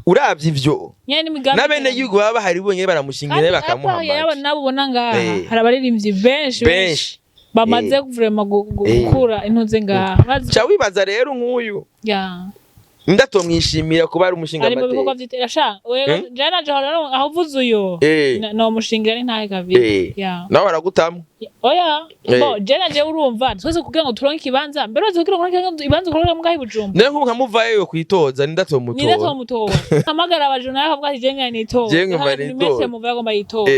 uravye ivyo nyene n'imigambi n'abene gihugu baba bahari bonyene baramushingira kandi bakamuha apa yaba amajwi. nabo ubona ngaha, hari abaririmbyi benshi benshi Benshi bamaze vraiment gukura intuze ngaha. Ca wibaza rero nk'uyu ndatomwishimira kuba ari umushinga Ari mu bikorwa amateka. vy'itera sha wewe. Jana naje aho aho uvuze uyo, no mushingira ni ntahe kabiri. Nawe baragutamwo. Oya. Bo je naje, urumva twese kugira ngo turonke ikibanza mbere, uzi kugira ngo turonke ikibanza ukorera ngaho i Bujumbura. Nawe nk'ubu nkamuvayo yo kwitoza Ni ndatomutora, hamagara abajuna akavuga ati je ngana nitora. Je ngomba nitora. Mwese muvayo agomba yitora.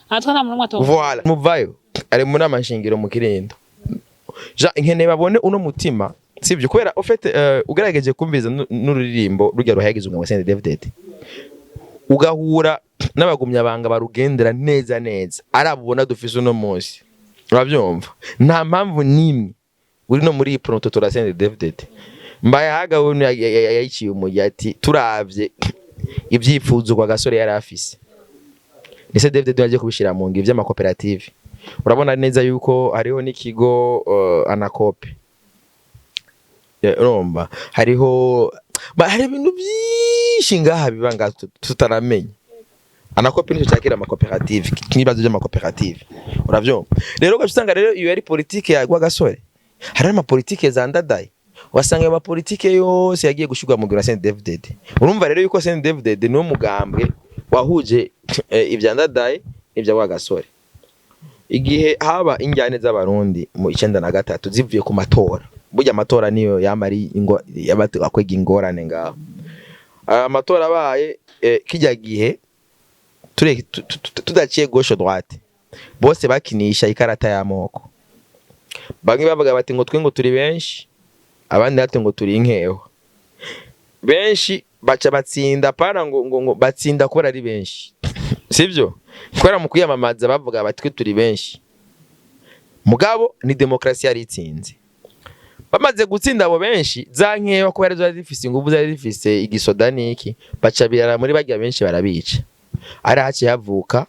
Atwa nta muntu n'umwe atora. Voilà, muvayo ari mu nama nshingiro mu Kirindo. Ja nkeneye babone uno mutima, sibyo? Kubera ufite ugerageje kumviza n'ururirimbo rujya ruhayagiza umugabo CNDD-FDD, ugahura n'abagumyabanga barugendera neza neza, ari abo ubona dufise uno munsi. Urabyumva? Nta mpamvu n'imwe. Uri no muri Uprona utora CNDD-FDD. Mbayahaga we yayiciye umujyi, ati turavye ibyifuzo kwa gasore yari afise, ni CNDD-FDD yagiye kubishira mu ngiro vy'amakoperative. Urabona neza yuko hariho n'ikigo Anacope. Urumva hariho hari ibintu byinshi ngaha biba ngaha tutaramenya. Anacope nicyo cyakira amakoperative, n'ibibazo by'amakoperative, uravyumva. Rero ugaca usanga rero iyo yari politike ya Rwagasore, hari amapolitike za Ndadaye, ugasanga ayo mapolitike yose yagiye gushirwa mu ngiro na CNDD-FDD. Urumva rero yuko CNDD-FDD niwo mugambwe wahuje ibya Ndadaye n'ibya Rwagasore. Igihe haba injyane z'Abarundi mu 93 zivuye ku matora, burya amatora niyo yama ari ingo akwega ingorane ngaho. Aya matora abaye, kijya gihe tudaciye gauche droite, bose bakinisha ikarata y'amoko. Bamwe bavuga bati ngo twe ngo turi benshi, abandi bati ngo turi inkeho. Benshi baca batsinda, pana ngo batsinda kubera ari benshi, sivyo? Kubera mu kwiyamamaza bavuga bati twe turi benshi, mugabo ni demokrasi yari itsinze. Bamaze gutsinda abo benshi, za nkewa kubera zari zifise inguvu, zari zifise igisoda niki, baca birara muri barya benshi barabica. Ari haciye havuka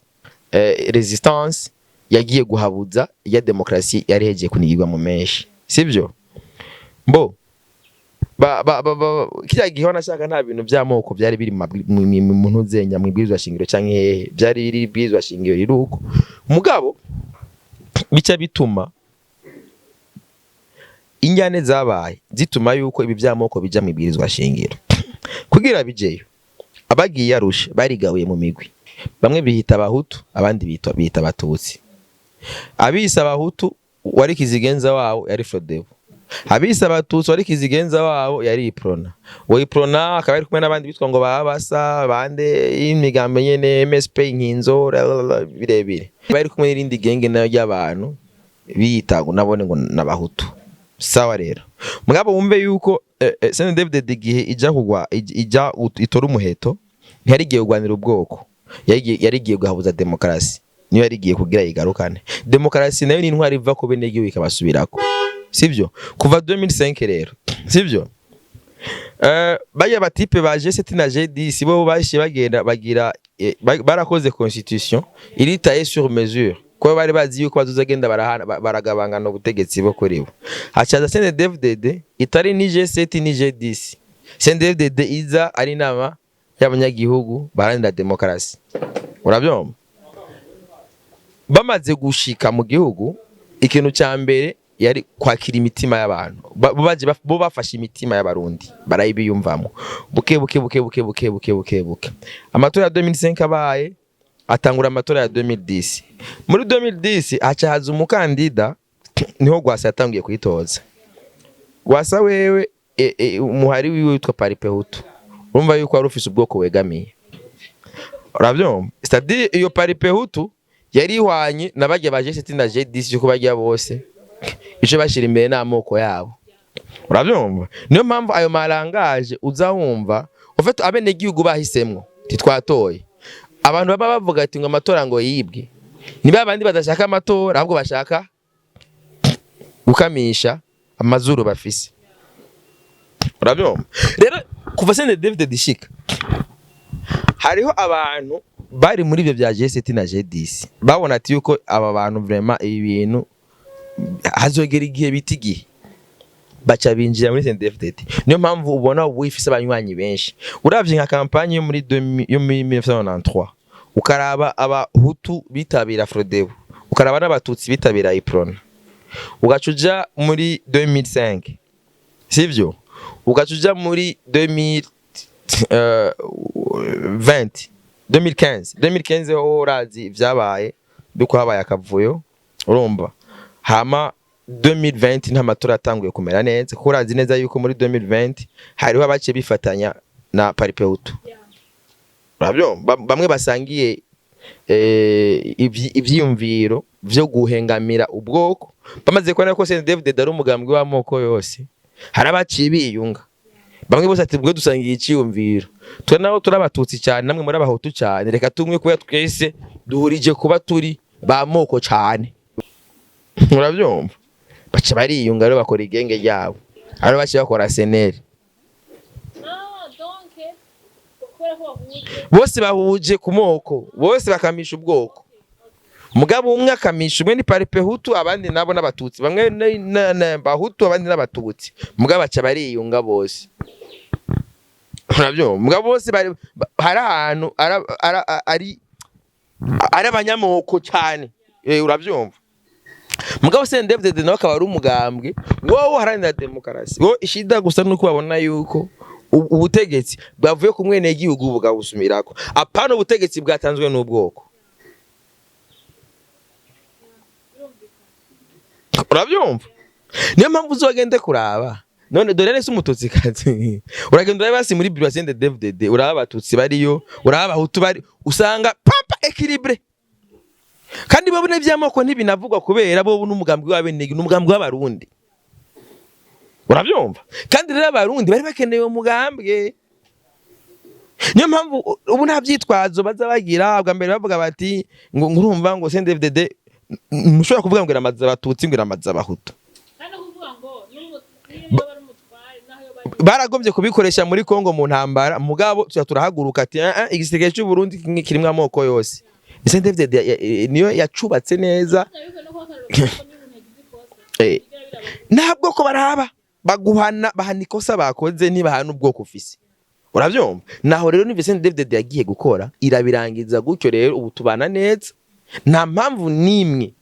résistance yagiye guhabuza ya demokrasi yari hegeye kunigirwa mu menshi, sivyo? Mbo ba kirya gihe wanashaka nta bintu by'amoko byari biri mu ntuzenya mu ibwirizwa shingiro canke hehe byari biri. Ibwirizwa shingiro riri uko, mugabo bica bituma injyane zabaye zituma yuko ibi by'amoko bija mu ibwirizwa shingiro. Kugira bijeyo, abagiye Arusha barigabuye mu migwi. Bamwe bihita Abahutu, abandi bihita Abatutsi. Abise Abahutu wari kizigenza wabo yari Frodebu, abise Abatutsi wari kizigenza wabo yari Uprona. Uwo Uprona akaba ari kumwe n'abandi bitwa ngo babasa bande y'imigambo nyene, MSP, Inkinzo, birebire. Bari kumwe n'irindi genge nayo ry'abantu biyita ngo nabone ngo n'Abahutu. Sawa, rero mugabo wumve yuko CNDD-FDD igihe ija kugwa, ija itora umuheto, ntiyari igiye kurwanira ubwoko, yari igiye guhabuza demokarasi. Niyo yari igiye kugira yigarukane demokarasi, nayo ni intwari iva ku bene igihugu ikabasubirako, sivyo? Kuva 2005 rero, sivyo? Bajya ba type ba G7 na G10 bo bashiye bagenda bagira barakoze constitution iri taillée sur mesure, kuko bari bazi yuko bazozagenda barahana baragabangana ubutegetsi bo kuri bo. Hacaza CNDD-FDD itari ni G7 ni G10. CNDD-FDD iza ari inama y'abanyagihugu baharanira demokarasi, urabyumva. Bamaze gushika mu gihugu, ikintu cya mbere yari kwakira imitima y'abantu. Bo bafashe imitima y'Abarundi barayibiyumvamo buke buke buke buke buke buke buke buke. Amatora ya 2005 abaye, atangura amatora ya 2010. Muri 2010 haca haza umukandida, niho Rwasa yatangiye kwitoza. Rwasa wewe umuhari wiwe witwa Palipehutu. Urumva yuko wari ufise ubwoko wegamiye, urabyumva. C'est-à-dire iyo Palipehutu yari ihwanye na barya ba G7 na G10, yuko barya bose ico bashira imbere n'amoko yabo, urabyumva. Niyo mpamvu ayo marangaje uza wumva ufite abenegihugu bahisemwo titwatoye. Abantu baba bavuga ati ngo amatora ngo yibwe, ni ba bandi badashaka amatora, ahubwo bashaka gukamisha amazuru bafise, urabyumva. Rero kuva CNDD-FDD ishika, hariho abantu bari muri ibyo bya G7 na G10 babona ati yuko aba bantu vraiment ibi bintu hazogera igihe bita igihe, baca binjira muri CNDD-FDD. Niyo mpamvu ubona ubu ifise abanywanyi benshi. Uravye nka campagne yo muri 2000, yo muri 1993, ukaraba Abahutu bitabira Frodebu, ukaraba n'Abatutsi bitabira Uprona, ugaca uja muri 2005, sivyo? Ugaca uja muri 2020, 2015, 2015 ho urazi vyabaye duko habaye akavuyo, urumva. Hama 2020 nta matora atanguye kumera neza, kuko urazi neza yuko muri 2020 hariho abaciye bifatanya na Palipehutu, urabyumva. Bamwe basangiye ivyiyumviro vyo guhengamira ubwoko, bamaze kubona ko CNDD-FDD ari umugambwe w'amoko yose, hari abaciye biyunga bamwe bose ati bwe dusangiye iciyumviro, twe naho turi Abatutsi cyane, namwe muri Abahutu cyane, reka tumwe kuba twese duhurije kuba turi ba moko cyane, urabyumva. Baca bariyunga rero, bakora igenge ryabo, aribo baciye bakora CNL. Ah, donc kubera ko bahuje. Bose bahuje ku moko, bose bakamisha ubwoko. Mugabo umwe akamisha, umwe ni Palipehutu, abandi nabo n'abatutsi, bamwe bahutu, abandi n'abatutsi. Mugabo baca bariyunga bose, urabyumva? Mugabo bose bari hari ahantu ari abanyamoko cyane, urabyumva? Mugabo CNDD-FDD nawe akaba ari umugambwe wowe uharanira demokarasi. Wo ishida gusa nuko babona yuko ubutegetsi bwavuye ku mwenegihugu bukabusumirako, apana ubutegetsi bwatanzwe n'ubwoko, urabyumva? Niyo mpamvu uzogende kuraba none dore nese umututsikazi, uragenda uraba basi muri bureau ya CNDD-FDD, uraba abatutsi bariyo, uraba abahutu bari, usanga papa équilibré. Kandi bo n'ivy'amoko ntibinavugwa, kubera bo n'umugambi w'abenegihugu, n'umugambi w'abarundi, urabyumva? Kandi rero abarundi bari bakeneye uwo mugambwe. Niyo mpamvu ubu nta vyitwazo baza bagira. Bwa mbere bavuga bati ngo ngurumva ngo CNDD-FDD ntushobora kuvuga ngo iramaze abatutsi, ngo iramaze abahutu. Kandi kuvuga ngo niyo yoba ari umutware naho yoba ari Baragombye kubikoresha muri Kongo mu ntambara, mugabo tuya turahaguruka ati: "Ah, ah, igisirikare cy'u Burundi kirimwo amoko yose." CNDD-FDD niyo yacubatse neza. Ariko no kuba akarorero ko niba umuntu yagize ikosa bigera biraba. Nta bwoko baraba, baguhana, bahana ikosa bakoze, ntibahana ubwoko ufise, urabyumva? Naho rero n'ivyo CNDD-FDD yagiye gukora irabirangiza gutyo. Rero ubu tubana neza, nta mpamvu n'imwe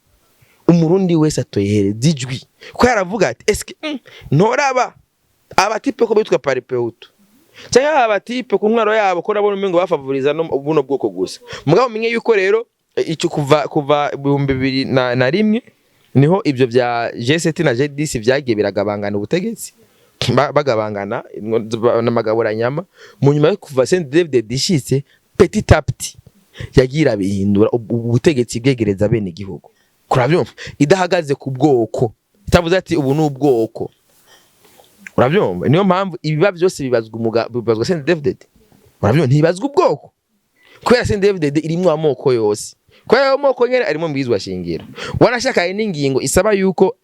umurundi wese atoyihereza ijwi, ko yaravuga ati: "Eske ntoraba abatipe ko bitwa Palipehutu, cyangwa abatipe ku ntwaro yabo ko nabona umengo bafavoriza no buno bwoko gusa?" Mugabo menye yuko rero icyo kuva 2001 niho ibyo bya G7 na G10 vyagiye biragabangana ubutegetsi, bagabangana n'amagaburanyama. Mu nyuma yo kuva CNDD-FDD ishitse, petit à petit yagiye irabihindura, ubutegetsi bwegereza bene igihugu, kurabyumva? Idahagaze ku bwoko, itavuze ati ubu ni ubwoko, urabyumva? Niyo mpamvu ibiba byose bibazwa bibazwa CNDD-FDD, urabyumva? Ntibazwa ubwoko, kubera CNDD-FDD irimwo amoko yose, kubera ayo moko nyene arimo mbwizwa shingiro. Wanashaka n'ingingo isaba yuko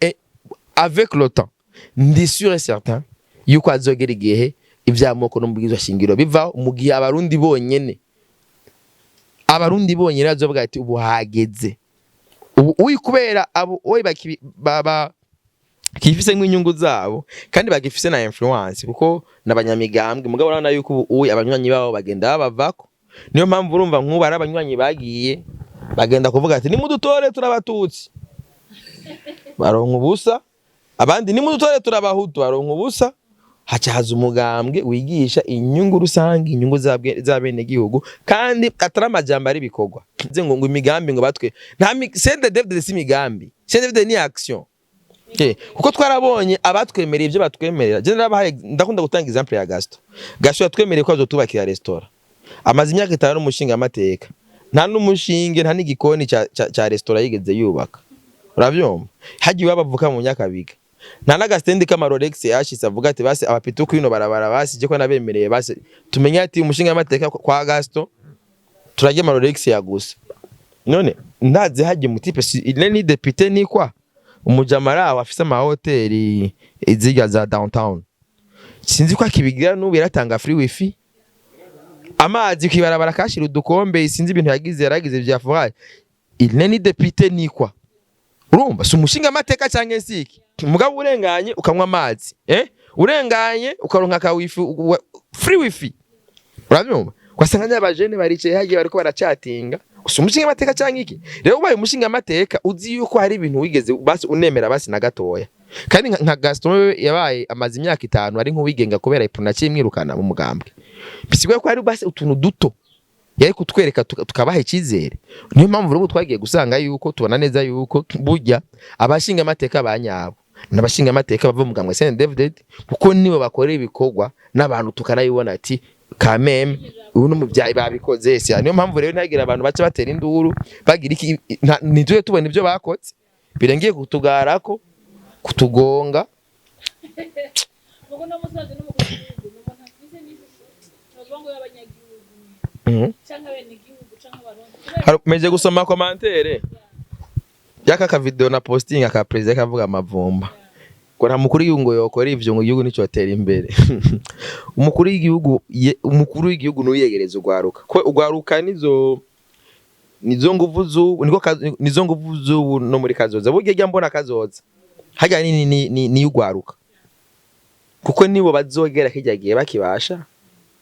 avec le temps, ndi sûr et certain yuko azogera igihe ivy'amoko no mbwizwa shingiro bivaho, mu gihe abarundi bonyene bazovuga ati ubu hageze ubu uyi, kubera abo oyi baba kifise nk'inyungu zabo kandi bagifise na influence, kuko n'abanyamigambwe. Mugabo urabona yuko ubu uyi abanywanyi babo bagenda babavako. Niyo mpamvu urumva nk'ubu ari abanywanyi bagiye bagenda kuvuga ati: "Nimudutore turabatutsi," baronka ubusa. Abandi: "Nimudutore turabahutu," baronka ubusa. Haca haza umugambwe wigisha inyungu rusange, inyungu z'abenegihugu, kandi atari amajambo, ari ibikorwa. Nze ngo imigambi ngo batwe nta CNDD-FDD si imigambi, CNDD-FDD ni action. Kuko twarabonye abatwemereye ibyo batwemerera. Je narabahaye, ndakunda gutanga example ya Gaston. Gaston yatwemereye ko azotubakira restaurant, amaze imyaka 5 n'umushinga amateka, nta n'umushinge, nta n'igikoni ca restaurant yigeze yubaka, uravyumva? Hagiye bavuka mu Nyakabiga, nta n'agastendi k'ama Rolex yashitse avuga ati: "Basi abapitu kwino barabara, basi je ko nabemereye, basi tumenye ati umushinga amateka kwa Gaston turarya ama Rolex ya gusa." None ndazi hagiye umutipe si il ni député ni kwa umujamara aho afise amahoteli iziga za downtown, sinzi ko akibigira n'ubu, yaratanga free wifi, amazi kwibarabara, kashira udukombe, sinzi ibintu yagize, yaragize vya forage. Il n'est ni député ni kwa, urumva si umushinga amateka canke siki? Mugabo urenganye ukanywa amazi, urenganye ukaronka ka wifi, free wifi, urabyumva? Ugasanga n'abajene baricaye hagiye bariko baracatinga. Usi umushinga amateka canke iki? Rero ubaye umushinga amateka uzi yuko hari ibintu wigeze basi unemera basi na gatoya. Kandi nka Gaston wewe yabaye amaze imyaka 5 ari nk'uwigenga kubera Uprona imwirukana mu mugambwe, bisigura ko hari basi utuntu duto yari kutwereka tukabaha icyizere. Niyo mpamvu rero twagiye gusanga yuko tubona neza yuko burya abashinga amateka ba nyabo n'abashinga amateka bava mu mugambwe CNDD-FDD, kuko nibo bakorera ibikorwa n'abantu, tukanabibona ati kameme ubu n'umuvyayi babikoze. Se niyo mpamvu rero ntagira abantu baca batera induru bagira iki, ntitube tubona ibyo bakoze birengeye kutugarako kutugonga. Mugo no musaza n'umukuru w'igihugu ni umuntu afise n'ishusho bavuga ngo y'abanyagihugu canke abenegihugu canke abarundi kubera Meje gusoma commentaire y'aka ka video na posting aka president kavuga amavumba. Ngo nta mukuru w'igihugu ngo yokora ivyo, ngo igihugu nicotera imbere. Umukuru w'igihugu umukuru w'igihugu nuyegereza ugwaruka, ko ugwaruka nizo nguvu z'ubu, niko nizo nguvu z'ubu no muri kazoza. Burya rya mbona kazoza harya ni ugwaruka, kuko nibo bazogera kirya gihe bakibasha.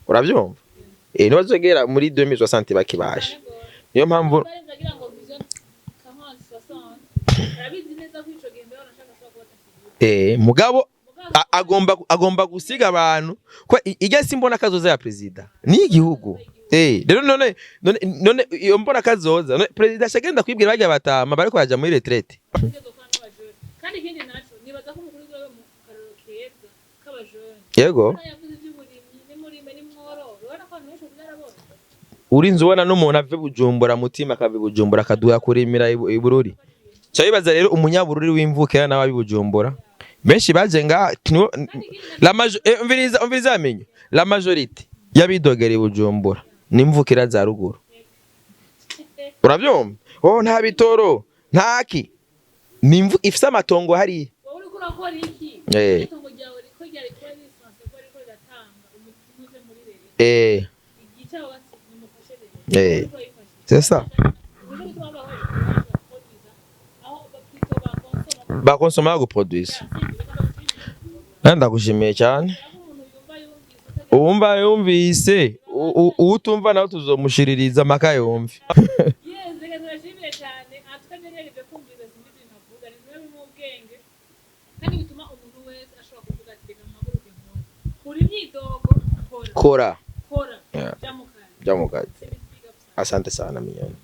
Uravyumva? Nibo bazogera muri 2060 bakibasha. Niyo mpamvu Barenze agira ngo vision 40 60, arabizi neza ko ico gihe mbere wanashaka ashobora kuba atakigira. Mugabo agomba gusiga abantu ko ijya si mbona kazoza ya perezida ni igihugu. Rero none iyo mbona kazoza none perezida ashagenda kwibwira barya batama bariko baja muri retraite. Ategerezwa kuba n'abajene. Kandi ikindi naco, nibaza ko umukuru w'igihugu mu karorero keza k'abajene. Urabona yavuze ivy'uburimyi, nimurime, nimworore. Urabona ko abantu benshi byarabonye. Urinze ubona n'umuntu ave Bujumbura, mutima akava i Bujumbura akaduha kurimira i Bururi. Ca bibaza rero umunyabururi w'imvukira nawe abi Bujumbura benshi baje nga umviriza, umviriza, amenyo la majorité y'abidogera i Bujumbura n'imvukira za ruguru. Uravyumva? Oh, nta bitoro, ntaki, ni ifise amatongo hariya. Wowe uriko urakora iki? Itongo ryawe riko ryari kuba risanzwe kuba riko riratanga umuze muri leta. Igihe cyabo bati nimufashe leta. Uriko urayifashisha. C'est ça. Nico gituma babaho baproduza aho plutôt bakonsoma. Bakonsoma, guproduisa. Ndagushimiye cyane. Uwumva yumvise, uwutumva nawe tuzomushiririza amaka yumve. Yes, reka turashimire cyane. Aha tukagerageje kumviriza, simbizi ibintu avuga, ni bimwe birimo ubwenge kandi bituma umuntu wese ashobora kuvuga ati reka mpaguruke nkore. Kura imyidogo, kora. Kora. Kora. Yeah. Jya mu kazi. Jya mu kazi. Big up sana. Asante sana, Minyoni.